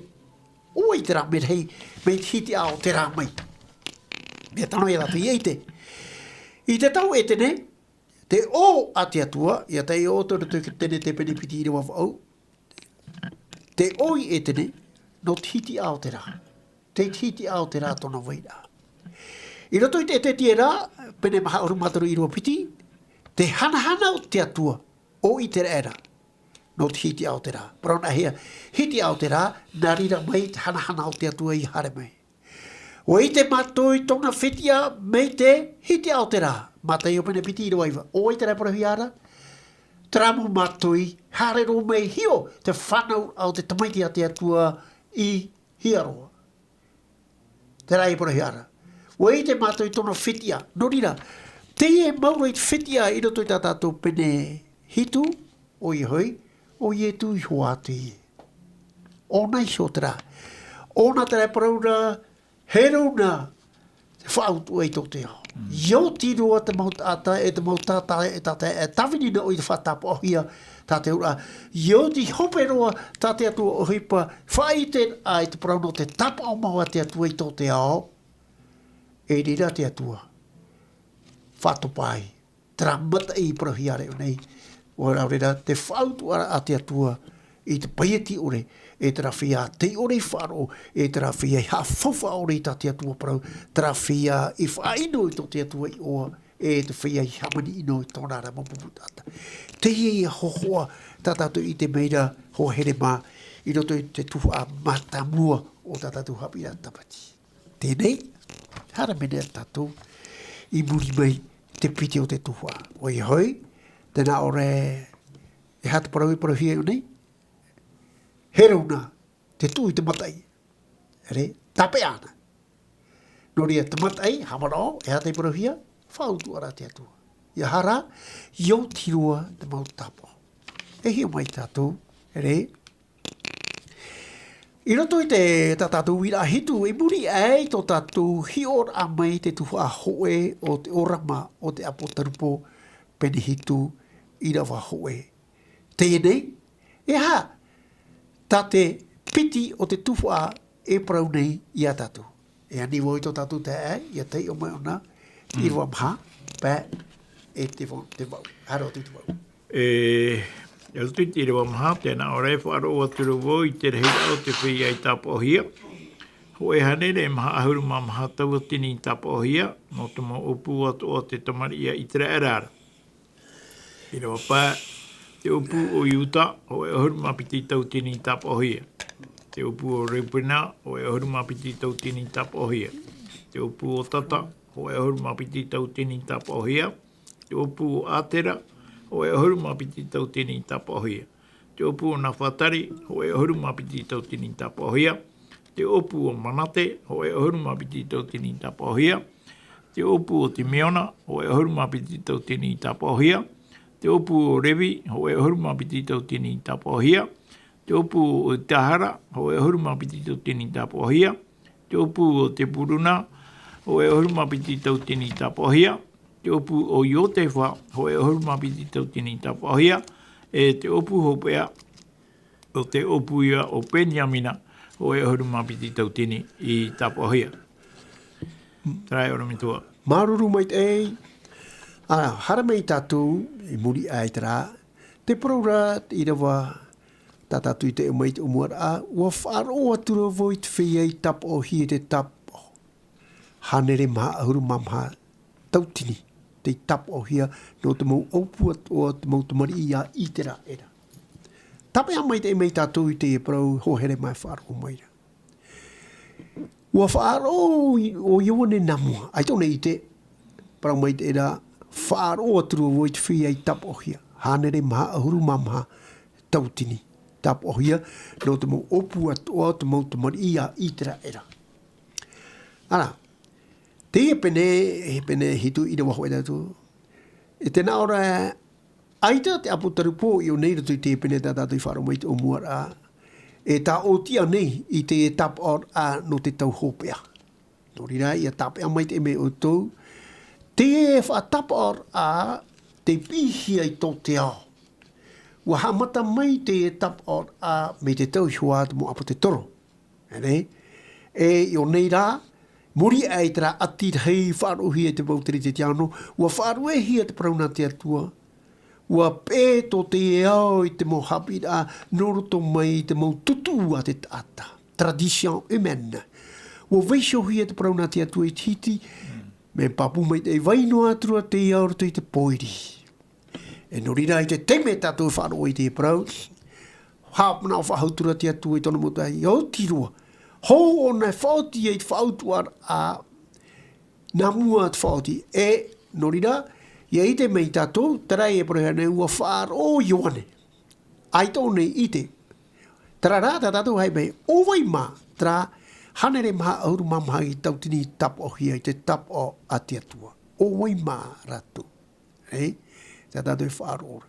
ʻO vai terā merahi, mai te hitiʻa o te rā mai. Mea tano ia tātou ʻia ʻite. I te tau Etene, te ʻō a te Atua, ʻia tae ʻoutou i roto i te Tenete pene piti ʻīrava vaʻu, te ʻō i Etene, nō te hitiʻa o te rā. Te hitiʻa o te rā tōna vairaʻa. I roto i te Ezekiela, pene maha ʻahuru mā toru ʻīrava piti, te hanahana o te Atua, ʻo Iseraela, nō te hitiʻa o te rā. Parau nā hea, hitiʻa o te rā, nā reira mai te hanahana o te Atua i haere mai. ʻUa ʻite mātou i tōna fetiʻa mai te hitiʻa o te rā. Mataio pene piti ʻīrava iva. ʻO vai terā e parauhia ra? Terā mau mātou i haere roa mai hiʻo te fānauraʻa o te Tamaiti a te Atua i hia roa. Terā e parauhia ra. ʻUa ʻite mātou i tōna fetiʻa. Nō reira, teie e mau ra i te fetiʻa i roto i tā tātou pene hitu, ʻoia hoʻi, ʻo Ietu iho ā teie. ʻŌna iho terā. ʻŌna terā e parau ra, Heruna, te faʻautuʻa i tō te ao. ʻIa oti roa te mau taʻata, e te mau tātaʻi, e tātaʻi, e tāvini noa i te faʻatāpaʻohia, tā te auraʻa. ʻIa oti hope roa, tā te Atua ʻohipa, faʻaʻite ai te parau nō te tāpaʻo mau a te Atua i tō te ao. E reira te Atua. Faʻatopa ai. Terā mataʻi i parauhia ra iʻo nei, ʻo rā reira te faʻautuʻaraʻa a te Atua i te paieti ʻore, e terā feiā tei ʻore i faʻaroʻo, e terā feiā i haʻafaufaʻa ʻore i tā te Atua parau, terā feiā i faʻaʻino i tō te Atua iʻoa, e te feiā i hāmani ʻino i tōna ra mau pupu taʻata. Teie ia hōhoʻa tā tātou i ʻite mai ra, hoa here mā, i roto i te tuhaʻa mātāmua o tā tātou haʻapiʻiraʻa Tāpati. Teie nei, haere mai nei tātou i muri mai te piti o te tuhaʻa. ʻOia hoʻi, tē nā ʻō ra, e aha te parau i parauhia iʻo nei? Heruna, te tuʻu i te mataʻi. ʻEre, tāpeʻa na. Nō reira, te mataʻi, haʻamanaʻo, e aha tei parauhia? Faʻautuʻaraʻa a te Atua. ʻIa aha rā, ʻia oti roa te mau tāpaʻo. E hiʻo mai tātou, ʻere, I roto i te, tā tātou uiraʻa hitu, i muri aʻe i tō tātou hiʻoraʻa mai te tuhaʻa hōʻē o te ʻōrama o te ʻApotarupo, pene hitu, ʻīrava hōʻē. Teie nei, e aha tā te piti o te tuhaʻa e parau nei iā tātou. E ani vau i tō tātou taeaʻe, ia taiʻo mai ʻōna, ʻīrava maha, pae, e te vau, te vau. Haere atu i te vau. E, e roto i te ʻīrava maha, tē nā ʻō ra, e faʻaroʻo atu ra vau i te rahiraʻa o te feiā i tāpaʻohia. Hōʻē hānere maha ʻahuru mā maha tauatini i tāpaʻohia, nō te mau ʻōpū atoʻa o te tamariʻi a ʻĪteraʻera ra. ʻĪrava pae, te ʻōpū o Iuta, hōʻē ʻahuru mā piti tauatini i tāpaʻohia. Te ʻōpū o Reupena, hōʻē ʻahuru mā piti tauatini i tāpaʻohia. Te ʻōpū o Tata, hōʻē ʻahuru mā piti tauatini i tāpaʻohia. Te ʻōpū o Atera, hōʻē ʻahuru mā piti tauatini i tāpaʻohia. Te ʻōpū o Nafatari, hōʻē ʻahuru mā piti tauatini i tāpaʻohia. Te ʻōpū o Manate, hōʻē ʻahuru mā piti tauatini i tāpaʻohia. Te ʻōpū o Timeona, hōʻē ʻahuru mā piti tauatini i tāpaʻohia. Te ʻōpū o Revi, hōʻē ʻahuru mā piti tauatini i tāpaʻohia. Te ʻōpū o Itahara, hōʻē ʻahuru mā piti tauatini i tāpaʻohia. Te ʻōpū o Tepuruna, hōʻē ʻahuru mā piti tauatini i tāpaʻohia. Te ʻōpū o Iotefa, hōʻē ʻahuru mā piti tauatini i tāpaʻohia. E te ʻōpū hopeʻa, o te ʻōpū ia o Peniamina, hōʻē ʻahuru mā piti tauatini i tāpaʻohia. Terā ia ʻorometua. Māuruuru maitaʻi. Ā, haere mai tātou i muri aʻe i terā. Te parau ra, ʻīrava, tā tātou i taiʻo mai i te ʻōmuaraʻa, ua faʻaroʻo atu ra vau i te feiā i tāpaʻohia i te tāpaʻo. Hānere maha ʻahuru mā maha tauatini, tei tāpaʻohia nō te mau ʻōpū atoʻa o te mau tamariʻi a ʻĪteraʻera. Tāpeʻa maitaʻi mai tātou i teie parau, hōhere mai faʻaroʻo mai ra. Ua faʻaroʻo i-, ʻo Ioane nā mua, ʻaita ʻōna i ʻite, parau maitaʻi ra, faʻaroʻo atu ra vau i te feiā i tāpaʻohia. Hānere maha ʻahuru mā maha tauatini, tāpaʻohia, nō te mau ʻōpū atoʻa o te mau tamariʻi a ʻĪteraʻera. Ā, teie pene, e pene hitu ʻīrava hōʻē tātou. E tē nā ʻō ra, ʻaita te ʻāpōsetolo Paul i ʻō nei i roto i teie pene tā tātou i faʻaroʻo mai i te ʻōmuaraʻa, e tāʻōtiʻa nei i te tāpaʻoraʻa nō te tau hopeʻa. Nō reira, ia tāpeʻa maitaʻi mai ʻoutou, te faʻatāpaʻoraʻa tei piʻihia i tō te ao. Ua haʻamata mai te tāpaʻoraʻa mai te tau iho ā te mau ʻāpōsetolo. E nei, e i ʻō nei rā, muri aʻe i terā ʻati rahi faʻaroʻohia e te mau Kerisetiano, ua faʻaruʻehia te parau nā te Atua, ua peʻe tō teie ao i te mau haʻapiʻiraʻa nō roto mai i te mau tūtū a te taʻata, tradition humaine. Ua vaiihohia te parau nā te Atua i te hiti, mea pāpū maitaʻi, vai noa atu ra teie ao i roto i te pōiri. E nō reira, i te taime tātou e faʻaroʻo i teie parau, haʻamanaʻo faʻahou atu ra te Atua i tōna mau taeaʻe, ʻia oti roa. Hou ʻōna e faʻaoti ai i te faʻautuʻaraʻa, nā mua te faʻaoti. E, nō reira, ʻia ʻite mai tātou, terā e parau nei, ua faʻaroʻo Ioane. ʻAita ʻōna i ʻite. Terā rā, tā tātou e haere mai, ʻo vai mā, terā hānere maha ʻahuru mā maha tauatini tāpaʻohia i te tāpaʻo a te Atua. ʻO vai mā rātou. E, tā tātou e faʻaroʻo ra.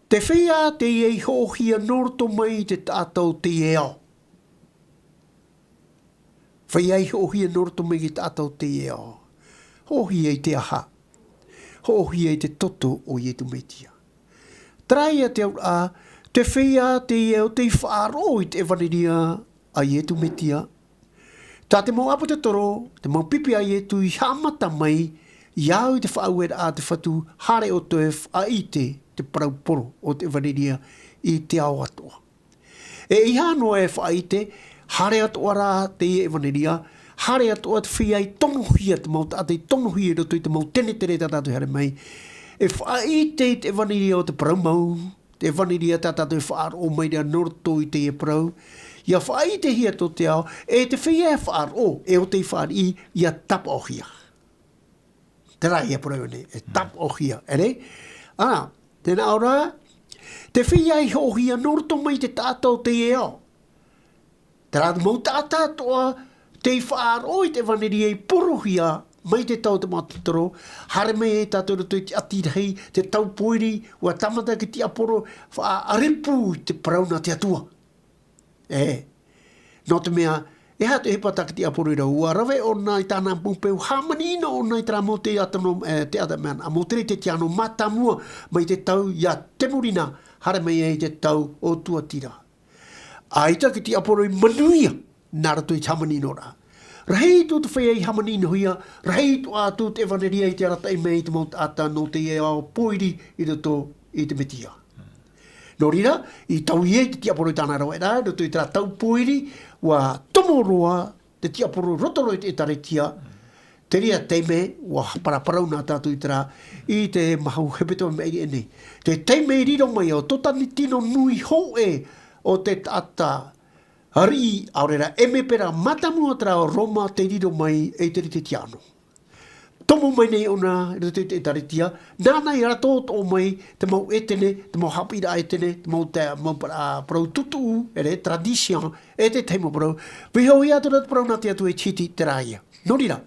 Te feiā teie i hoʻohia nō roto mai i te taʻata o teie ao. Feiā i hoʻohia nō roto mai i te taʻata o teie ao. Hoʻohia i te aha? Hoʻohia i te toto o Ietu Metia. Terā ia te auraʻa, te feiā teie ʻo tei faʻaroʻo i te ʻevaneria a Ietu Metia. Tā te mau ʻāpōsetolo, te mau pipi a Ietu i haʻamata mai, i au i te faʻaueraʻa a te Fatu, haere ʻoutou e faʻaʻite te parau poro o te ʻevaneria i te ao atoʻa. E ʻeiaha noa e faʻaʻite, haere atoʻa rā teie ʻevaneria, haere atoʻa te feiā i tonohia, te mau taʻata i tonohia i roto i te mau tenetere tā tātou e haere mai. E faʻaʻite i te ʻevaneria o te parau mau, te ʻevaneria tā tātou e faʻaroʻo mai ra nō roto i teie parau, ʻia faʻaʻitehia tō te ao, e te feiā e faʻaroʻo, e ʻo tei fāriʻi, ʻia tāpaʻohia. Terā ia parau nei, e tāpaʻohia, e rē? Ā, tē nā ʻō ra, te feiā i hoʻohia nō roto mai i te taʻata o teie ao. Terā mau taʻata atoʻa, tei faʻaroʻo i te ʻevaneria i porohia mai te tau o te mau ʻāpōsetolo, haere mai ai tātou i roto i te ʻati rahi, te tau pōiri, ʻua tāmata ki te tiaporo, faʻaʻarepū i te parau nā te Atua. E, nō te mea, e aha te ʻohipa tā te tiaporo i rave, ʻua rave ʻōna i tāna mau peu, hāmani noa ʻōna i terā mau te ata no, e, te ata mea, a mau Kerisetiano mātāmua mai te tau iā Temurina, haere mai ai te tau o Tuatira. ʻAita ki te ʻāpōro i manuia, nā roto i te hāmani noa ra. Rahi atu te feiā i hāmani noa hia, rahi atu ʻātou te ʻevanelia i te arataʻi mai i te mau taʻata nō te ao pōiri i roto i te Mesia. Nō reira, i taui ai te tiaporo i tāna rave ra, i roto i terā tau pōiri, ua tomo roa te tiaporo roto roa i te ʻēkālesia, te reira taime, ua paraparau na tātou i terā, i te maha hepetoma maʻiri aʻe nei. Te taime i riro mai o tō tāna tino nui hōʻē o te taʻata, ariʻi, ʻaore ra, ʻēmepera, mātāmua terā o Roma te riro mai e te rite tiano. Tomo mai nei ʻōna, i roto i te ʻēkālesia, nāna i rātou toʻo mai te mau ʻētene, te mau haʻapiʻiraʻa ʻētene, te mau te, mau para-, parau tutuʻu, ʻere, tradition, e te tahi mau parau. Vaiiho ia atu ra te parau nā te Atua i te hiti terā ia. Nō reira,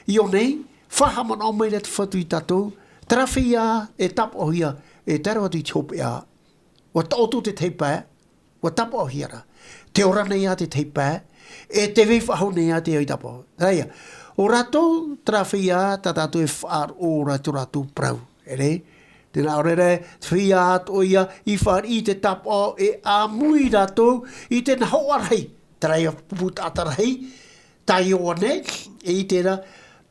i ʻō nei, faʻahaʻamanaʻo mai ra te Fatu ia tātou, terā feiā e tāpaʻohia, e tae roa atu i te hopeʻa, ua taʻoto te tahi pae, ua tāpaʻohia ra. Te ora nei ā te tahi pae, e te vai faʻahou nei ā te ʻaita tāpaʻo. Terā ia, ʻo rātou terā feiā, tā tātou e faʻaroʻo ra tō rātou parau. ʻEre, tēnā ʻaore ra, te feiā atoʻa ia, i fāriʻi i te tāpaʻo e ʻāmui rātou i te nā hoʻa rahi. Terā ia pupu taʻata rahi, tā Ioane, e ʻite ra,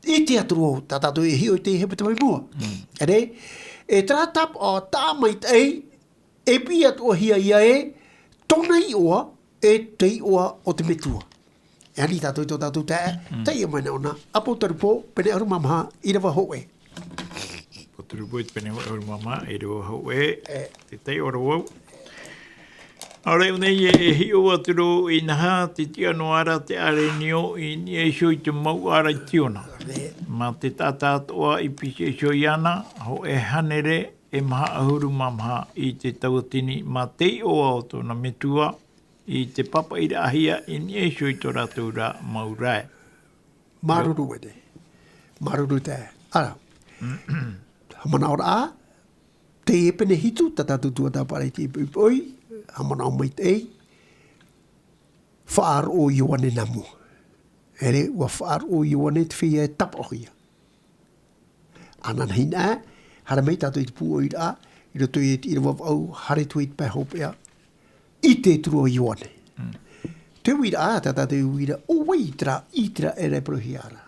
ʻite atu ra, tā tātou e hiʻo i te hepetoma i mua. Mm. ʻEre, e terā tāpaʻo, taʻa maitaʻi, e piʻi atoʻahia ia e, tōna iʻoa, e te iʻoa o te Metua. E ani tātou i tō tātou taeaʻe, Mm. taiʻo mai na ʻōna, ʻApotarupo, pene ʻahuru mā maha, ʻīrava hōʻē. ʻApotarupo i te pene ʻahuru mā maha, ʻīrava hōʻē, E. te taiʻo ra vau. ʻAore nei e hiʻo atu ra inaha, te tiʻa noa ra te ʻārenio i niʻa iho i te mouʻa ra i Tiona. E. Mā te taʻata atoʻa i piti iho iāna, hōʻē hānere, e maha ʻahuru mā maha i te tauatini mā te iʻoa o tōna Metua, i te pāpaʻiraʻahia i niʻa iho i tō rātou ra mau rae. Māuruuru maitaʻi. Māuruuru taeaʻe. Ara. Haʻamanaʻoraʻa, teie pene hitu, tā tātou tuatāpaparaʻa i te poʻipoʻi, haʻamanaʻo maitaʻi, faʻaroʻo Ioane nā mua. ʻEre, ua faʻaroʻo Ioane te feiā e tāpaʻohia. Ananahi nā, haere mai tātou i te pūʻoiraʻa, i roto i te ʻīrava vaʻu, haere atu i te pae hopeʻa, ʻite atu ra Ioane. Mm. Te uiraʻa, tā tātou e uira, ʻo vai terā ʻĪteraʻera e parauhia ra.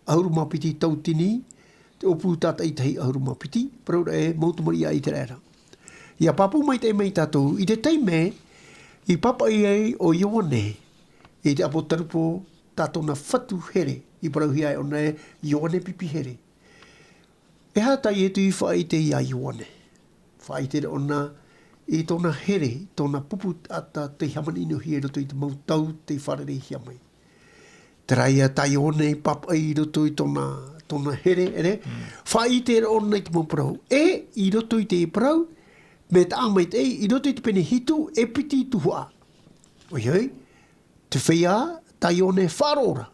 ʻAhuru mā piti tauatini, te ʻōpū tātaʻitahi ʻahuru mā piti, parauraʻa e mau tamariʻi a ʻĪteraʻera. ʻIa pāpū maitaʻi mai tātou, i te taime, i pāpaʻi ai ʻo Ioane, i te ʻApotarupo, tā tōna fatu here, i parauhia ai ʻōna e Ioane Pipi Here. E aha tā Ietu i faʻaʻite ia Ioane? Faʻaʻite ra ʻōna i tōna here, tōna pupu taʻata tei hāmani noa hia i roto i te mau tau tei fārereihia mai. Terā ia tā Ioane i pāpaʻi i roto i tōna, tōna here, ʻere? Mm. Faʻaʻite ra ʻōna i te mau parau. E, i roto i te parau, mea taʻa maitaʻi, i roto i te pene hitu, e piti tuhaʻa. ʻOia hoʻi, te feiā, tā Ioane e faʻaroʻo ra.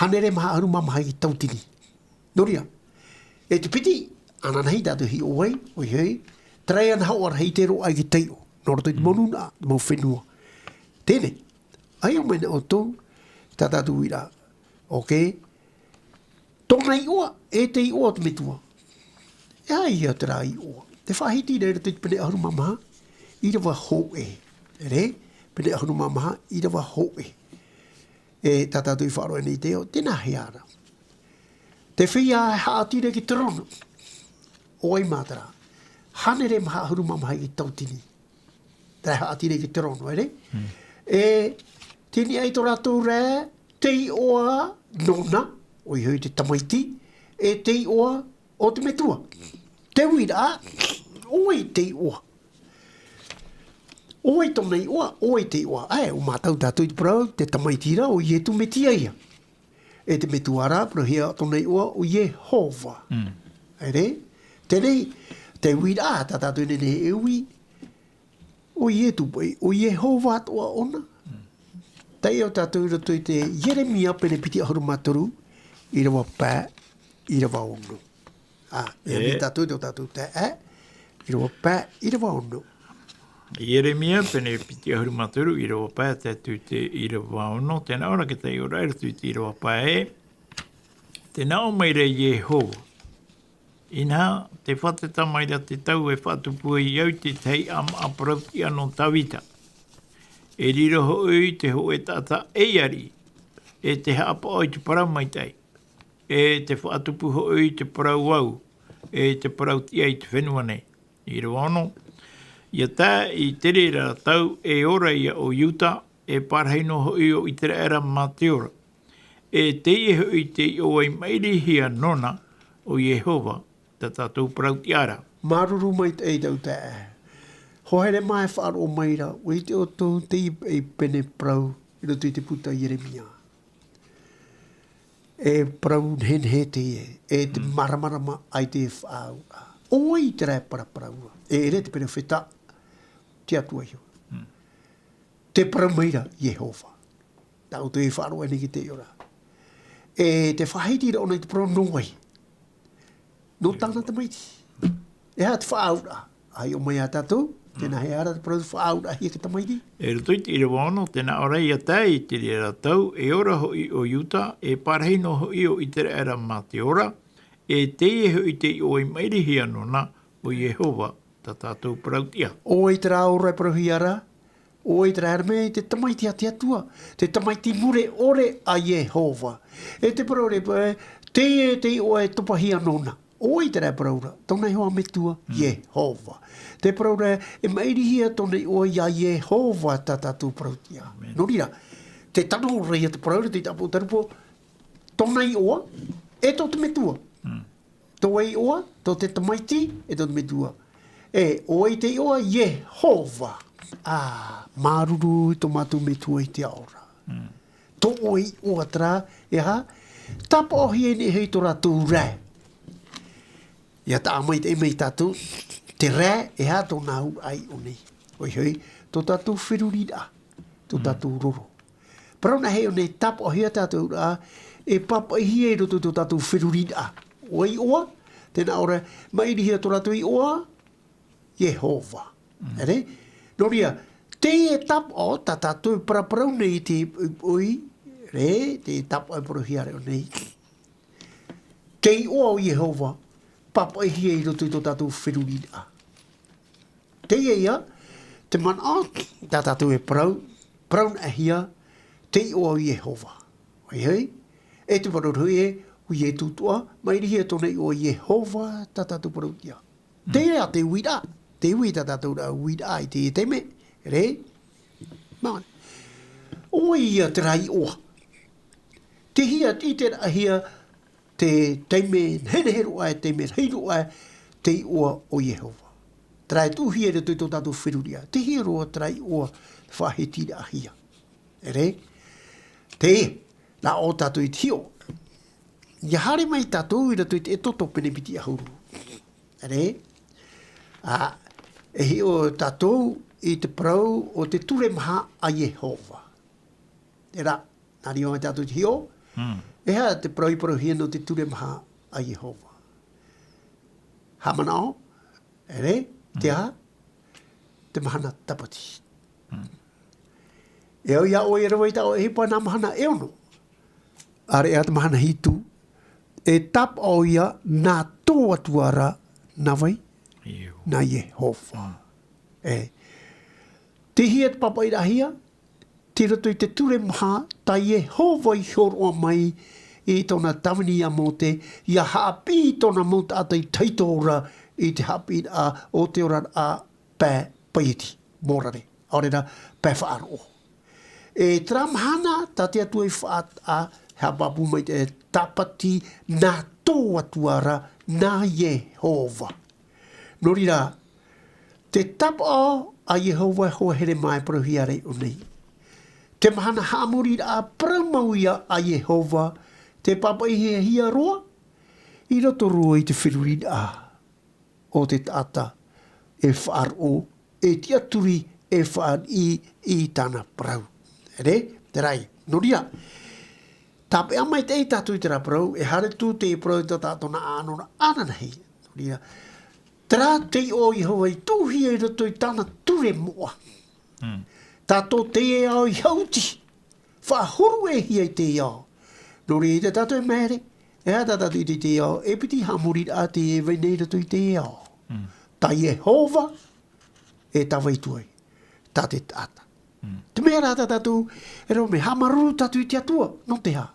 Hānere maha ʻahuru mā maha i te tauatini. Nō reira, e te piti, ananahi tātou e hiʻo ai, ʻoia hoʻi, terā ia nā hoʻa rahi tei roaʻa i te taiʻo, nō roto i te mau nūnaʻa, te mau fenua. Teie nei, ʻaita mai na ʻoutou, tā tātou uiraʻa. Ok? Tōna iʻoa, e te iʻoa o te Metua. E aha ia terā iʻoa? Tē faʻahiti ra i roto i te pene ʻahuru mā maha, ʻīrava hōʻē. ʻEre, pene ʻahuru mā maha, ʻīrava hōʻē. E tā tātou i faʻaroʻo nei i te ao, tēnā hea ra. Te feiā e haʻati ra i te terōno. ʻO vai mā terā? Hānere maha ʻahuru mā maha i te tauatini. Terā e haʻati ra i te terōno, ʻere? Mm. E, tei niʻa i tō rātou rae, te iʻoa nōna, ʻoia hoʻi te Tamaiti, e te iʻoa o te Metua. Te uiraʻa, ʻo vai te iʻoa? ʻO vai tōna iʻoa, ʻo vai te iʻoa? ʻAe, ʻua mātau tātou i te parau, te Tamaiti ra, ʻo Ietu Metia ia. E te Metua ra, parauhia tōna iʻoa, ʻo Iehova. Mm. ʻEre? Teie nei, te uiraʻa, tā tātou e nehenehe e ui, ʻo Ietu paʻi, ʻo Iehova atoʻa ʻōna. Mm. Taiʻo tātou i roto i te Ieremia pene piti ʻahuru mā toru, ʻīrava pae, ʻīrava ono. Ā, e ani tātou i tō tātou taeaʻe, ʻīrava pae, ʻīrava ono. Ieremia, pene piti ʻahuru mā toru, ʻīrava pae, tae atu i te ʻīrava ono, tēnā ʻōna te taiʻoraʻa i roto i te ʻīrava pae, tē nā ʻō mai ra Iehova. Inaha, tē fātata mai ra te tau e faʻatupu ai au i te tahi ʻāmaʻa parau-tiʻa nō Tavita. E riro hoʻi te hōʻē taʻata ʻeiarii, e te haʻapaʻo i te parau maitaʻi, e te faʻatupu hoʻi i te parau au, e te parau tiʻa i te fenua nei. ʻĪrava ono. ʻIa tae i te reira tau e ora ia ʻo Iuta, e parahi noa hoʻi ʻo Iteraera mā te ora. E teie hoʻi tei ʻō ai maʻirihia nōna ʻo Iehova, tā tātou parau tiʻa ra. Māuruuru maitaʻi tau taeaʻe. Hoa here mā e faʻaroʻo mai ra, ʻua ʻite ʻoutou teie pene parau i roto i te puta Ieremia. E parau nehenehe teie, e te māramarama ai te faʻaau. ʻO vai terā e paraparau ra? E ʻere te perofeta, te Atua iho. Te parau mai ra Iehova. Tāʻu te faʻaroʻo nei ki te ora. E te faʻahiti ra ʻōna i te parau nō vai. Nō tāna tamaiti. E aha te faʻaauraʻa? ʻA hiʻo mai ia tātou, tēnā e aha ra te parau faʻaauraʻahia e te tamaiti? E roto i te ʻīrava ono, tē nā ʻō ra, ʻia tae i te reira tau, e ora hoʻi ʻo Iuta, e parahi noa hoʻi ʻo Iteraera mā te ora, e teie hoʻi tei ʻō ai maʻirihia nōna, ʻo Iehova, tā tātou parau tiʻa. ʻO vai terā ora e parauhia ra, ʻo vai terā e haere mai, te tamaiti a te Atua, te tamaiti mure ʻore a Iehova. E te parau ra paʻi, teie tei ʻō ai topahia nōna. ʻO vai terā e parau ra? Tōna iho ā metua, Iehova. Te parau ra, e maʻirihia tōna iʻoa ia Iehova tā tātou parau tiʻa. Nō reira, te tano ra ia te parau ra, te tapu tarupo, tōna iʻoa, e tō te metua. Tō vai iʻoa, tō te tamaiti, e tō te metua. E, ʻo vai te iʻoa? Iehova. Ā, māuruuru i tō mātou metua i te ao ra. Tō ʻoe iʻoa terā, e aha? Tāpaʻohia nei hoʻi tō rātou rae. ʻIa taʻa maitaʻi mai tātou, te rae, e aha tōna auraʻa i ʻō nei? ʻOia hoʻi, tō tātou feruriraʻa, tō tātou roro. Parau nā hea ʻō nei tāpaʻohia tātou auraʻa, e pāpaʻihia i roto i tō tātou feruriraʻa. ʻO vai iʻoa? Tē nā ʻō ra, maʻirihia tō rātou iʻoa, Iehova. Ere? Nō reira, teie tāpaʻo, tā tātou e paraparau nei i te poʻipoʻi, re, te tāpaʻo e parauhia ra ʻō nei. Te iʻoa o Iehova, pāpaʻihia i roto i tō tātou feruriraʻa. Teie ia, te manaʻo, tā tātou e parau, parau nā hea, te iʻoa o Iehova. ʻOia hoʻi, e te parau hoʻi ē, ʻo Ietu atoʻa, maʻirihia tōna iʻoa Iehova, tā tātou parau tiʻa. Teie te uiraʻa, te uiraʻa tā tātou ra uiraʻa i te taime, re? Māna. ʻO vai ia terā iʻoa? Tei hea, tei terā hea, te taime nehenehe roa, e taime rahi roa, te iʻoa o Iehova. Terā e tuʻuhia i roto i tō tātou feruriraʻa. Tei hea roa terā iʻoa, faʻahitiraʻahia. Ere? Te, nā ʻō tātou i te hiʻo. ʻIa haere mai tātou i roto i te Exodo pene piti ʻahuru. Ere? Ā, e hiʻo tātou i te parau o te ture maha a Iehova. Terā, nā reira mai tātou i te hiʻo. E aha te parau i parauhia nō te ture maha a Iehova? Haʻamanaʻo, ere, te aha? Te mahana tāpati. E au ia ʻoe e rave i tā ʻoe ʻohipa nā mahana e ono. ʻAreʻa te mahana hitu. E tāpaʻo ia nā tō Atua ra, nā vai? Nā Iehova. E. Tei hea te pāpaʻiraʻahia? Tei roto i te ture maha, tā Iehova i hōroʻa mai i tōna tāvini ia Mōte, ʻia haʻapiʻi i tōna mau taʻata i tahito ra i te haʻapiʻiraʻa o te oraraʻa pae paieti, morare, ʻaore rā, pae faʻaroʻo. E terā mahana, tā te Atua i faʻataʻa, haʻapāpū mai te tāpati, nā tō Atua ra, nā Iehova. Nō reira, te tāpaʻo a Iehova e hoa here mā e parauhia ra i ʻō nei. Te mahana haʻamoriraʻa parau mau ia a Iehova, tē pāpaʻihia roa, i roto roa i te feruriraʻa o te taʻata e faʻaroʻo, e tiʻaturi, e fāriʻi i tāna parau. Ere, terā ia. Nō reira, tāpeʻa maitaʻi tātou i terā parau, e haere atu te parau i tā tātou nā ʻānoraʻa ananahi. Nō reira, terā te iʻoa o Iehova i tuʻuhia i roto i tāna ture moʻa. Tātou teie ao i hauti, faʻahuru e hia i teie ao. Nō reira, i tā tātou e māere, e aha tā tātou i teie ao, e piti haʻamoriraʻa tē vai nei i roto i teie ao. Tā Iehova, e tā vai atu ai, tā te taʻata. Te mea rā tā tātou, e rau me haʻamāuruuru tātou i te Atua, nō te aha?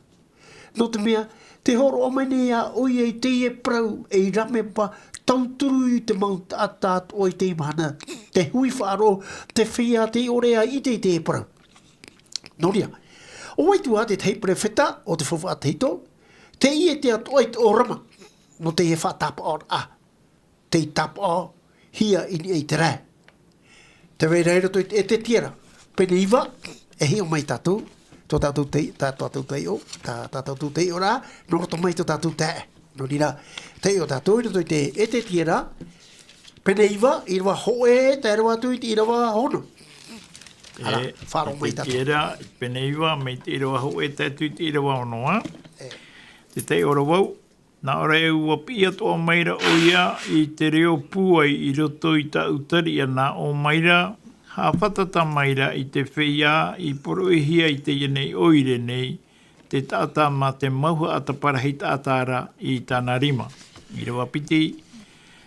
Nō te mea, te hōroʻa mai nei iā ʻoia i teie parau, ei rāmepa tauturu i te mau taʻata atoʻa i teie mahana, te hui faʻaroʻo, te feiā tei ʻore ʻia ʻite i teie parau. Nō reira, ʻo vai atu ā te tahi perofeta o te faufaʻa tahito, teie te Atua i te ʻōrama, nō teie faʻatāpaʻoraʻa, tei tāpaʻohia i niʻa i te rae. Tē vai ra i roto i te Ezekiela, pene iva, e hiʻo mai tātou, tō tātou tei, tā, tō tātou taiʻo, tā, tā tātou taiʻoraʻa, nō roto mai tō tātou taeaʻe. Nō reira, taiʻo tātou i roto i te Ezekiela, pene iva, ʻīrava hōʻē, tae roa atu i te ʻīrava ono. Ara, E, faʻaroʻo mai tātou. Ezekiela, pene iva, mai te ʻīrava hōʻē, tae atu i te ʻīrava ono, ā? E. Te taiʻo ra vau, nā ʻō ra e ʻua piʻi atoʻa maira ʻoia i te reo pūai i roto i tāʻu tariʻa, nā ʻō maira, haʻafātata maira i te feiā i poroʻihia i teie nei ʻoire nei, te taʻata mā te mauhaʻa taparahi taʻata ra i tāna rima. ʻĪrava piti,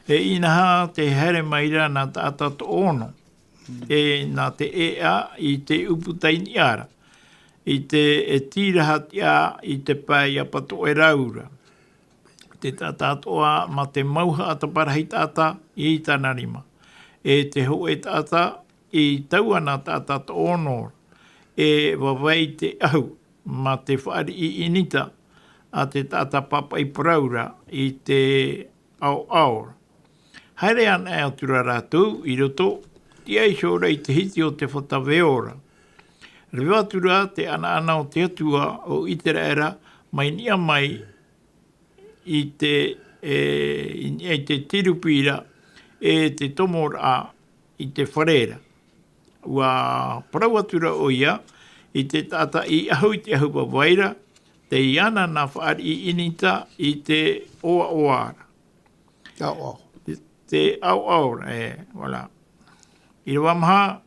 e inaha tē haere maira nā taʻata toʻono, e nā te ʻēʻa i te ʻūputa i niʻa ra, i te, e tīraha tiʻa i te pae ʻapatoʻerau ra. Te taʻata atoʻa mā te mauhaʻa taparahi taʻata i tāna rima. E te hōʻē taʻata i taua nā taʻata toʻono ra. E vavai te ʻahu mā te fāriʻi ʻinita a te taʻata pāpaʻi parau ra i te ʻaoʻao ra. Haere anaʻe atu ra rātou i roto, tiʻa iho ra i te hiti o te fata veo ra. Reva atu ra te ʻanaʻana o te Atua o ʻĪteraʻera mai niʻa mai i te, e, i niʻa i te tirupi ra, e te tomoraʻa i te fare ra. ʻUa parau atu ra ʻoia i te taʻata i ʻahu i te ʻahu vavai ra, tei ana nā fāriʻi ʻinita i te ʻoaʻoa ra. ʻAoʻao. Te, te ʻaoʻao ra, e, voilà. ʻĪrava maha,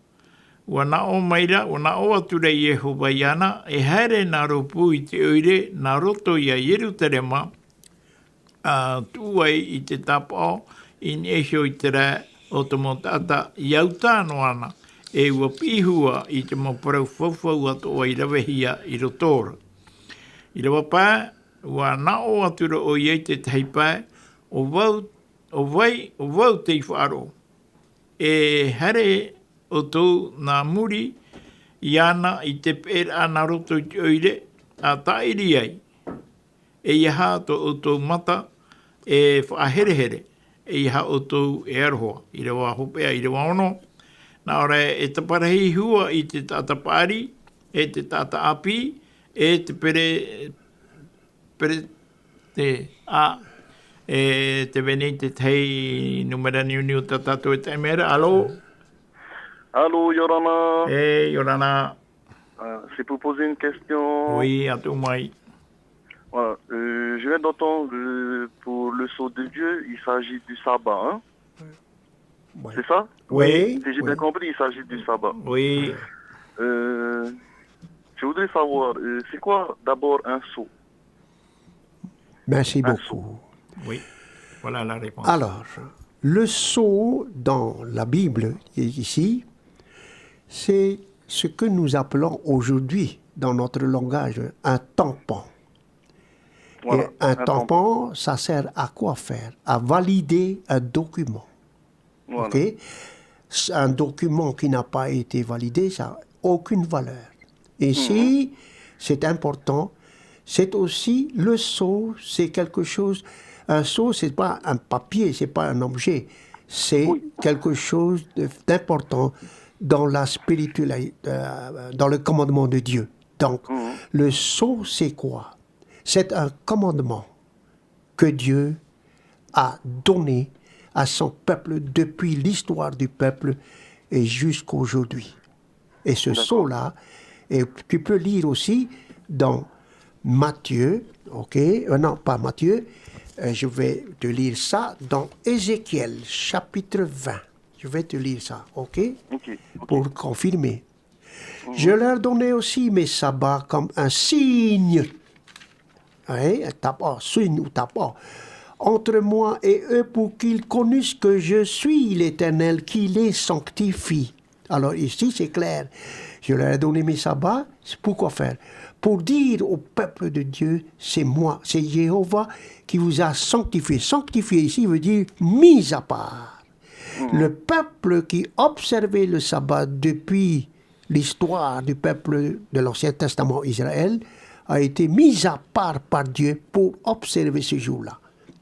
ʻua nā ʻō maira, ʻua nā ʻō atu ra Iehova iāna, e haere nā rōpū i te ʻoire, nā roto ia Ierutarema, ā, tuʻu ai i te tāpaʻo, i niʻa iho i te rae o te mau taʻata i autā noa na, e ʻua piʻi hua i te mau parau faufau atoʻa i ravehia i roto ra. ʻĪrava pae, ʻua nā ʻō atu ra ʻoia i te tahi pae, ʻo vau, ʻo vai, ʻo vau tei faʻaroʻo. E haere ʻoutou nā muri iāna i te peʻeraʻa nā roto i te ʻoire, ʻa tāʻiri ai. ʻEiaha tō ʻoutou mata e faʻaherehere, ʻeiaha ʻoutou e aroha. ʻĪrava hopeʻa, ʻīrava ono. Nā ʻō ra e taparahi hua i te taʻata paʻari, e te taʻata ʻāpī, e te pere, pere, te, ā, e tē vai nei te tahi nūmera niuniu tā tātou e tae mai ra. Allô? Allô, ʻia ora na. E, ʻia ora na. Euh, c'est pour poser une question. Oui, atu mai. Voilà, euh, je viens d'entendre, euh, pour le sceau de Dieu, il s'agit du sabbat, hein? Ouais. C'est ça? Oui, Si j'ai bien oui. compris, il s'agit du sabbat. Oui. Euh, je voudrais savoir, euh, c'est quoi d'abord un sceau? Merci Un beaucoup. Oui. Voilà la réponse. Alors, le sceau dans la Bible, ici, c'est ce que nous appelons aujourd'hui, dans notre langage, un tampon. Voilà, Et un un tampon. tampon, ça sert à quoi faire? À valider un document. Voilà. Ok? Un document qui n'a pas été validé, ça n'a aucune valeur. Ici, c'est important. C'est aussi le sceau, c'est quelque chose. Un sceau, c'est pas un papier, c'est pas un objet. C'est Oui. quelque chose de, d'important dans la spiritualité, euh, dans le commandement de Dieu. Donc, le sceau, c'est quoi? C'est un commandement que Dieu a donné à son peuple depuis l'histoire du peuple et jusqu'aujourd'hui. Et ce D'accord. sceau-là, et tu peux lire aussi dans Matthieu, ok, euh, non, pas Matthieu, euh, je vais te lire ça dans Ézéchiel, chapitre vingt. Je vais te lire ça, ok? Ok, ok. Pour confirmer. Je leur donnai aussi mes sabbats comme un signe. Hein, tapaʻo, signe ou tapaʻo. Entre moi et eux pour qu'ils connaissent que je suis l'Éternel qui les sanctifie. Alors ici, c'est clair. Je leur ai donné mes sabbats. Pourquoi faire ? Pour dire au peuple de Dieu, c'est moi, c'est Jéhovah qui vous a sanctifié. Sanctifié ici veut dire mis à part. Le peuple qui observait le sabbat depuis l'histoire du peuple de l'Ancien Testament Israël a été mis à part par Dieu pour observer ce jour-là.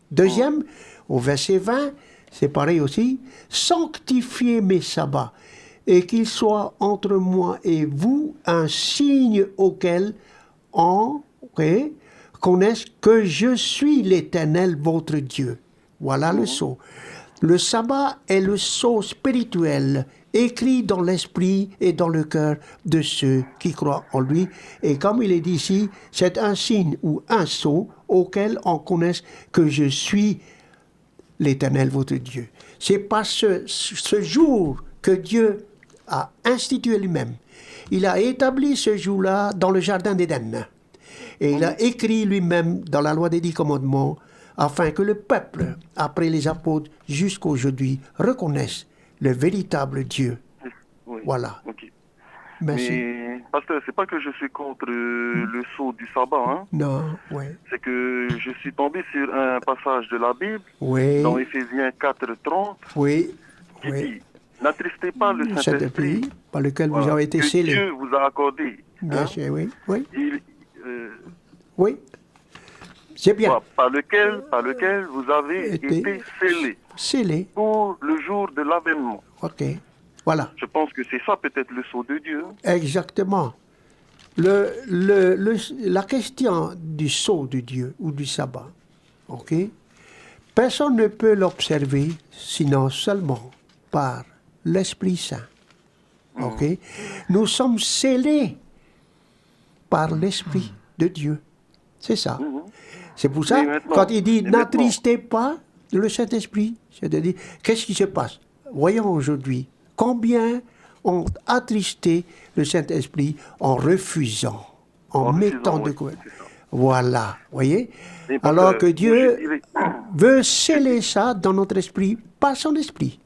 Deuxième, au verset vingt, c'est pareil aussi, sanctifiez mes sabbats, et qu'il soit entre moi et vous un signe auquel on, ok, connaisse que je suis l'Éternel votre Dieu. Voilà le sceau. Le sabbat est le sceau spirituel écrit dans l'esprit et dans le cœur de ceux qui croient en lui. Et comme il est dit ici, c'est un signe ou un sceau auquel on connaisse que je suis l'Éternel votre Dieu. C'est par ce, ce jour que Dieu a institué lui-même. Il a établi ce jour-là dans le jardin d'Éden. Et il a écrit lui-même dans la loi des dix commandements, afin que le peuple, après les apôtres, jusqu'aujourd'hui, reconnaisse le véritable Dieu. Oui. Voilà. Ok. Merci. Mais, pasteur, c'est pas que je suis contre euh, le sceau du sabbat, hein. Non, oui. C'est que je suis tombé sur un passage de la Bible, Oui. dans Éphésiens quatre trente, Oui. qui Oui. dit, n'attristez pas le Saint-Esprit, Saint-Esprit, par lequel vous Voilà. avez été Que scellés. Dieu vous a accordé. Bien Hein sûr, oui. Oui. Il, euh, Oui. C'est bien. Voilà. Par lequel, par lequel vous avez Été été scellés scellés. pour le jour de l'avènement. Ok. Voilà. Je pense que c'est ça peut-être le sceau de Dieu, hein. Exactement. Le, le, le, la question du sceau de Dieu ou du sabbat, ok ? Personne ne peut l'observer sinon seulement par l'Esprit Saint. Ok ? Nous sommes scellés par l'Esprit de Dieu. C'est ça. C'est pour ça, Mais maintenant, quand il dit mais maintenant, n'attristez pas le Saint-Esprit, c'est-à-dire, qu'est-ce qui se passe ? Voyons aujourd'hui, combien ont attristé le Saint-Esprit en refusant, en En refusant, mettant de oui, côté. c'est ça. Voilà, voyez ? Mais parce Alors que, que moi, Dieu je dirais veut sceller ça dans notre esprit, par son esprit.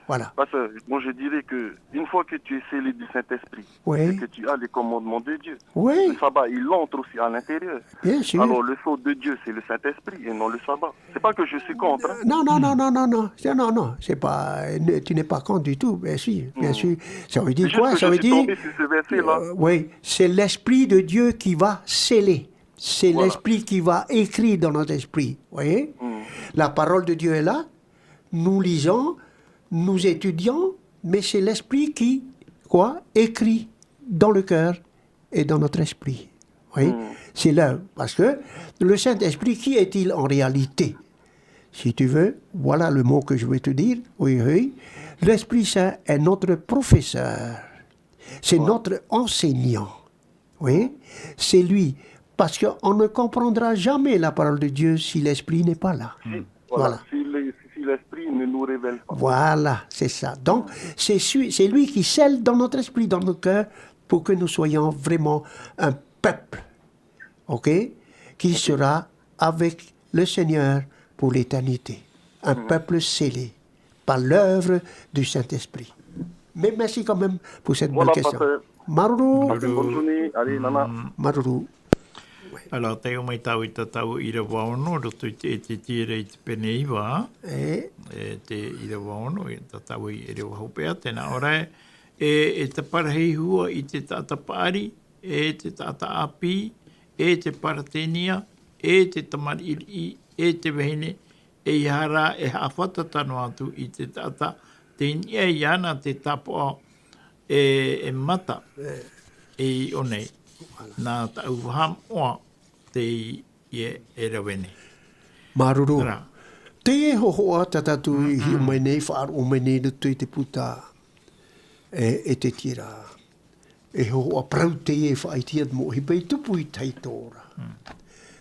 Voilà. Parce que moi, je dirais que une fois que tu es scellé du Saint-Esprit, Oui. c'est que tu as les commandements de Dieu. Oui. Le sabbat, il entre aussi à l'intérieur. Bien sûr. Alors, le sceau de Dieu, c'est le Saint-Esprit et non le sabbat. C'est pas que je suis contre, hein. Non, non, non, non, non, non. C'est, non, non, c'est pas, ne- tu n'es pas contre du tout, bien sûr, bien sûr. Ça veut dire C'est quoi ? juste que Ça je veut suis dire, tombé sur ce verset-là. euh, oui, c'est l'Esprit de Dieu qui va sceller. C'est Voilà. l'Esprit qui va écrire dans notre esprit. Voyez ? La parole de Dieu est là. Nous lisons, nous étudions, mais c'est l'Esprit qui, quoi, écrit dans le cœur et dans notre esprit. Oui, c'est là, parce que le Saint-Esprit, qui est-il en réalité ? Si tu veux, voilà le mot que je vais te dire. Oui, oui. L'Esprit Saint est notre professeur. C'est notre enseignant. Oui, c'est lui. Parce qu'on ne comprendra jamais la parole de Dieu si l'Esprit n'est pas là. Voilà. Si le- si l'Esprit ne nous révèle pas. Voilà, c'est ça. Donc, c'est su- c'est lui qui scelle dans notre esprit, dans notre cœur, pour que nous soyons vraiment un peuple, ok, qui sera avec le Seigneur pour l'éternité. Un peuple scellé par l'œuvre du Saint-Esprit. Mais merci quand même pour cette Voilà, belle question. Pasteur. Maruru. Passez une bonne journée. Allez, nana. Maruru. Alors, taiʻo mai tāua i tā tāua ʻīrava ono, roto i te, e te tiera i te pene iva, E. e te ʻīrava ono, i tā tāua i ʻīrava hopeʻa, tēnā ʻoe, e, e taparahi hua i te taʻata paʻari, e te taʻata ʻāpī, e te paratēnia, e te tamariʻi riʻi, e te vahine, e ʻeiaha rā e haʻafātata noa atu i te taʻata, tei niʻa iāna te tāpaʻo e, e mata, e i ʻō nei, nā tāʻu vaha moʻa tei e, e rave nei. Māuruuru. Terā. Teie hōhoʻa tā tātou i hiʻo mai nei, faʻaroʻo mai nei i roto i te puta, e, e te tiera. E hōhoʻa parau teie e faʻahiti ia te mau ʻohipa i tupu i tahi atu ra.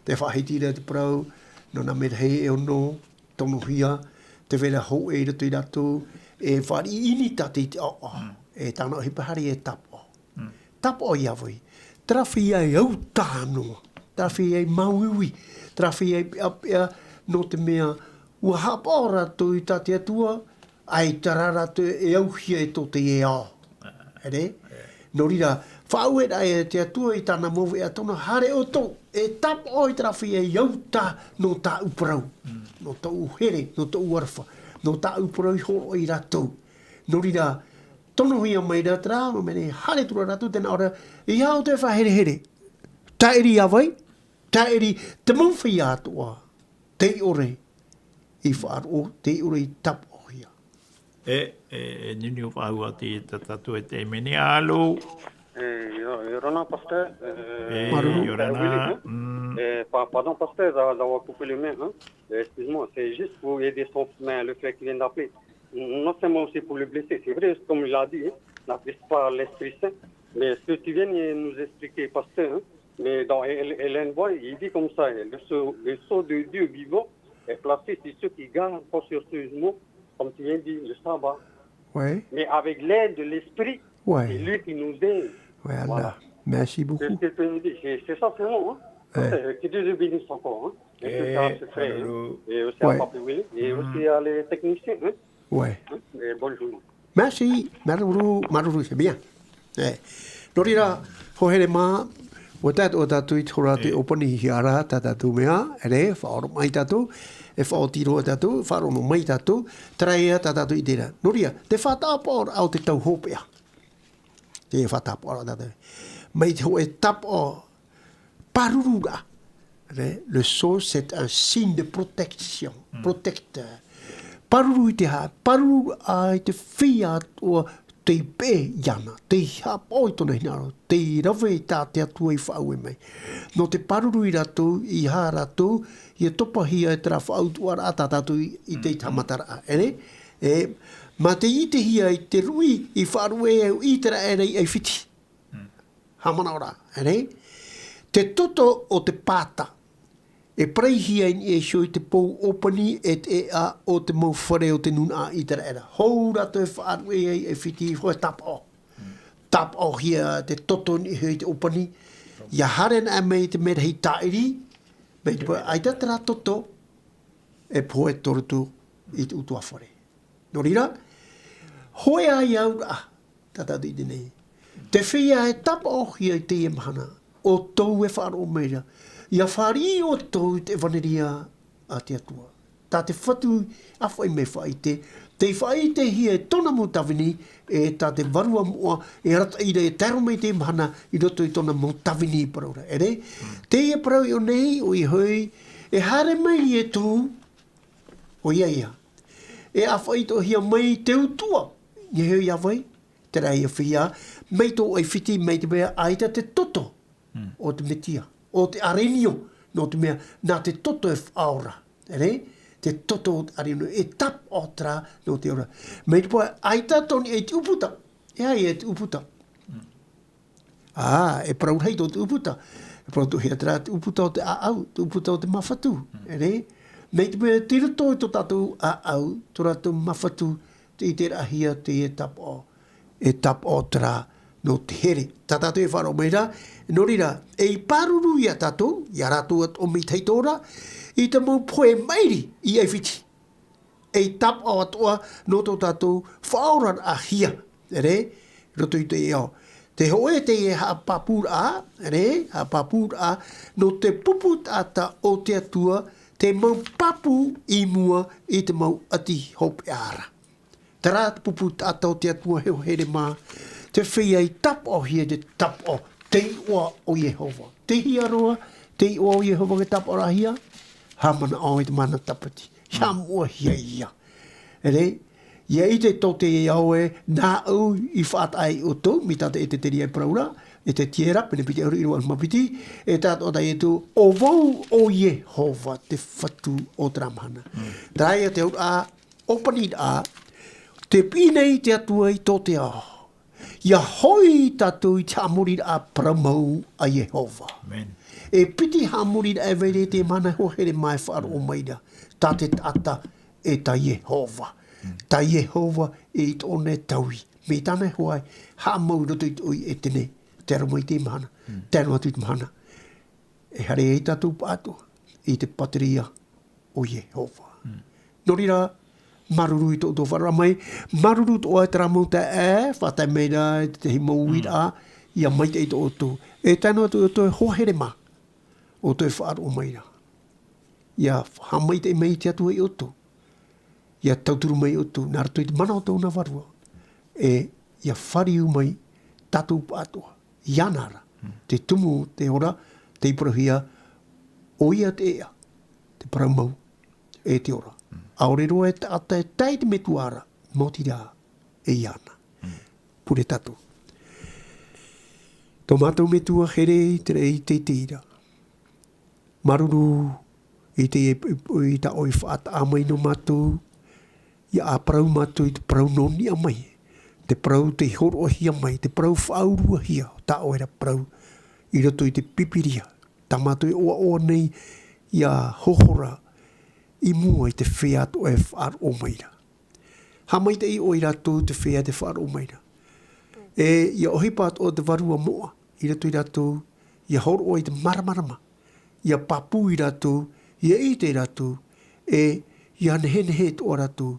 Te faʻahiti ra te parau, nō nā merahi e ono, tonohia, te vera hōʻē i roto ia rātou, e fāriʻi ʻinita te ʻāʻau, e tāna ʻohipa haere e tāpaʻo. Tāpaʻo ia vau. Terā feiā e au tānoa, terā feiā e māuiui, terā feiā e peʻapeʻa, nō te mea, ʻua haʻapaʻo rātou i tā te Atua, ʻAita rā rātou e auhia e tō teie ao. Ere? Nō reira, faʻaueraʻa e te Atua i tāna mau veʻa tōna haere ʻoutou, e tāpaʻo i te rāwhia i au tā, nō tāʻu parau, nō tōʻu here, nō tōʻu aroha, nō tāʻu parau i hōroʻa ia rātou. Nō reira, tonohia mai rā te rā, mea nei haere atu ra rātou, tē nā ʻō ra, ʻeiaha ʻoutou e faʻaherehere. Tāʻiri ia vai, tāʻiri te mau feiā atoʻa, tei ʻore i faʻaroʻo, tei ʻore i tāpaʻohia. E, e, e, niuniu faʻahou atu i tā tātou e te mea nei, alo? E, ʻia, ʻia ora na, pasteur. E, Māuruuru. ʻIa ora na. Willy, hein? Mm. E, pa-, pardon, pasteur, d'a-, d'avoir coupé les mains, hein. E, excuse-moi, c'est juste pour aider son, mais le frère qui vient d'appeler. Non seulement aussi pour le blessé, c'est vrai, comme il a dit, hein, n'attriste pas l'Esprit Saint, mais ce que tu viens de nous expliquer, pasteur, hein, mais dans Ellen White, il dit comme ça, hein, le sceau, le sceau de Dieu vivant est placé sur ceux qui gardent consciencieusement, comme tu viens de dire, le sabbat. Oui. Mais avec l'aide de l'Esprit, oui, c'est lui qui nous aide. Oui, Allah. Voilà. Merci beaucoup. C'est ce que tu nous dis. C'est, c'est ça, c'est bon, hein. Ouais. Euh, que Dieu te bénisse encore, hein. Et que ça se fait, hein. Et aussi à Papa Willy, et aussi à les techniciens, hein. Ouais. Hein. Et bonne journée. Merci. Māuruuru, māuruuru, c'est bien. E. Nō reira, hoa here mā, ʻua tae atu tātou i te hora te ʻōpanihia ra tā tātou mea, ere, faʻaoromaʻi tātou, e faʻaoti roa tātou, faʻaroʻo mai tātou, terā ia tā tātou i terā. Nō reira, te faʻataʻapaʻoraʻa o te tau hopeʻa. Te faʻataʻapaʻoraʻa tātou. Mai te hōʻē tāpaʻo pāruru ra. Re, le sceau, c'est un signe de protection, protecteur. Pāruru i te hā, pāruru ai te feiā atoʻa tei peʻe iāna, tei haʻapaʻo i tōna hinaʻaro, tei rave i tā te Atua i faʻaue mai. Nō te pāruru ia rātou, ʻeiaha rātou ʻia topahia e terā faʻautuʻaraʻa tā tātou i, i te haʻamataraʻa. Ere? E, mā te ʻitehia i te ruʻi i faʻaruʻe ai ʻo Iteraera i ʻAifiti. Haʻamanaʻo ra, ere? Te toto o te pāta. E paraihia i niʻa iho i te pou ʻōpani e te ʻēʻa o te mau fare o te nūnaʻa Iteraera. Hou rātou e faʻaruʻe ai ʻAifiti i hōʻē tāpaʻo. Tāpaʻohia te toto i niʻa iho i te ʻōpani. ʻIa haere anaʻe mai te merahi tāʻiri, mai te peu ʻaita terā toto, e pohe tō rātou i te ʻutuāfare. Nō reira, hōʻē ā ia auraʻa, tā tātou i teie nei. Te feiā e tāpaʻohia i teie mahana, ʻoutou e faʻaroʻo mai ra, ʻia fāriʻi ʻoutou i te ʻevaneria a te Atua. Tā te Fatu ʻāfaʻi mai faʻaʻite, tei faʻaʻitehia e tōna mau tāvini, e tā te Vārua Moʻa, e arataʻi ra e tae roa mai teie mahana i roto i tōna mau tāvini parau ra. Ere, teie parau i ʻō nei, ʻoia hoʻi, e haere mai Ietu, ʻoia ia. E ʻāfaʻitohia mai te Utuʻa, i niʻa iho ia vai, terā ia feiā, mai tō ʻAifiti, mai te mea ʻaita te toto o te Mesia, o te ʻĀrenio, nō te mea, nā te toto e faʻaora. Ere? Te toto o te ʻĀrenio, e tāpaʻo terā nō te ora. Mai te peu ʻaita tō niʻa i te ʻūputa, e aha ia te ʻūputa? Ā, e parau rahi tō te ʻūputa. E parau tō hea terā te ʻūputa o te ʻāʻau, te ʻūputa o te māfatu. Ere? Mai te mea tei roto i tō tātou ʻāʻau, tō rātou māfatu, te ʻiteraʻahia teie tāpaʻo. E tāpaʻo terā nō te here. Tā tātou e faʻaroʻo mai ra, nō reira, ei pāruru ia tātou, ia rātou atoʻa mai te hiʻoraʻa, i te mau pohe maʻiri i ʻAifiti. Ei tāpaʻo atoʻa nō tō tātou faʻaoraraʻahia, ere, roto i te ao. Te hōʻē teie haʻapāpūraʻa, ere, haʻapāpūraʻa nō te pupu taʻata o te Atua, te mau pāpū i mua i te mau ʻati hopeʻa ra. Terā te pupu taʻata o te Atua, e hoa here mā, te feiā i tāpaʻohia te tāpaʻo, te iʻoa o Iehova. Tei hea roa te iʻoa o Iehova e tāpaʻoraʻahia? Haʻamanaʻo i te Mana Tāpati. Haʻamoʻahia ia. Ere, ʻia ʻite tō te ao ē, nāʻu i faʻataʻa iā ʻoutou, mai tā te ʻEteteria e parau ra, Ezekiela, pene piti ʻahuru ʻīrava ʻahuru mā piti, e tae atoʻa tā Ietu, ʻo vau ʻo Iehova te Fatu o terā mahana. Terā ia te auraʻa, ʻōpaniraʻa, tē piʻi nei te Atua i tō te ao. ʻIa hoʻi tātou i te haʻamoriraʻa parau mau a Iehova. Amen. E piti haʻamoriraʻa e vai ra i teie mahana, e hoa here mā, e faʻaroʻo mai ra. Tā te taʻata e tā Iehova. Tā Iehova e i tōna e taui. Mai tāna e hoa e haʻamau i roto i te ʻoi ʻētene. Tae roa mai i teie mahana. Tae noa atu i te mahana e haere ai tātou pāʻatoʻa i te pātireia o Iehova. Nō reira, Māuruuru i tō ʻoutou faʻaroʻo mai, māuruuru atoʻa i terā mau taeaʻe, faʻatae mai ra i te tahi mau uiraʻa, ʻia maitaʻi tō ʻoutou. E tae noa atu ʻoutou e hoa here mā, ʻoutou e faʻaroʻo mai ra. ʻIa haʻamaitaʻi mai te Atua ia ʻoutou. ʻIa tauturu mai ia ʻoutou, nā roto i te mana o tōna Vārua. E, ʻia fāriu mai tātou pāʻatoʻa. Iāna ra, te tumu, te ora, tei parauhia, ʻoia te ʻēʻa, te parau mau, e te ora. ʻAore roa e taʻata e tae i te Metua ra, maoti rā, e iāna. Pure tātou. Tō mātou Metua here i te raʻi teitei ra. Māuruuru i te, i tā ʻoe i faʻataʻa mai nō mātou, ʻia parau mātou i te parau nō niʻa mai, te parau tei hōroʻahia mai, te parau faʻauruahia, tā ʻoe ra parau, i roto i te Pīpīria, tā mātou e ʻoaʻoa nei, ʻia hohora, i mua i te feiā atoʻa e faʻaroʻo mai ra. Haʻamaitaʻi ʻoe ia rātou te feiā tē faʻaroʻo mai ra. E, ʻia ʻohipa atoʻa te Vārua moʻa, i roto ia rātou, ʻia hōroʻa i te māramarama, ʻia pāpū ia rātou, ʻia ʻite ia rātou, e, ʻia nehenehe atoʻa rātou,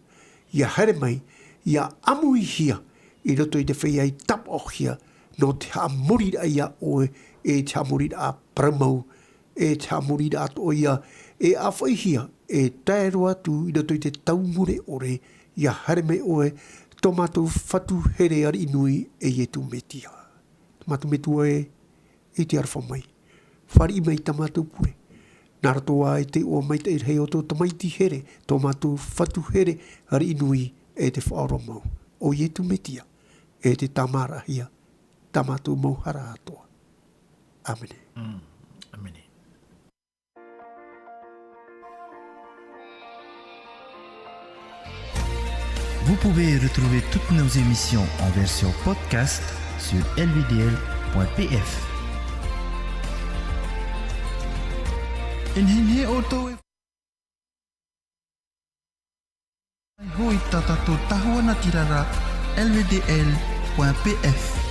ʻia haere mai, ʻia ʻāmuihia, i roto i te feiā i tāpaʻohia, nō te haʻamoriraʻa ia ʻoe, e te haʻamoriraʻa parau mau, e te haʻamoriraʻa atoʻa ia, e ʻāfaʻihia, e tae roa atu i roto i te tau mure ʻore, ʻia haere mai ʻoe, tō mātou Fatu here ariʻi nui, e Ietu Metia. Mātou Metua e, i te aroha mai. Fāriʻi mai tā mātou pure. Nā roto ā i te iʻoa maitaʻi rahi o tō tamaiti here, tō mātou Fatu here ariʻi nui, e te Faʻaora mau. ʻO Ietu Metia, e te tāmāraʻahia, tā mātou mau hara atoʻa. ʻĀmene. Mm, ʻāmene. Vous pouvez retrouver toutes nos émissions en version podcast sur L V D L point P F. E nehenehe ʻoutou e Mai hoʻi tā tātou tahua natirara, L V D L point P F.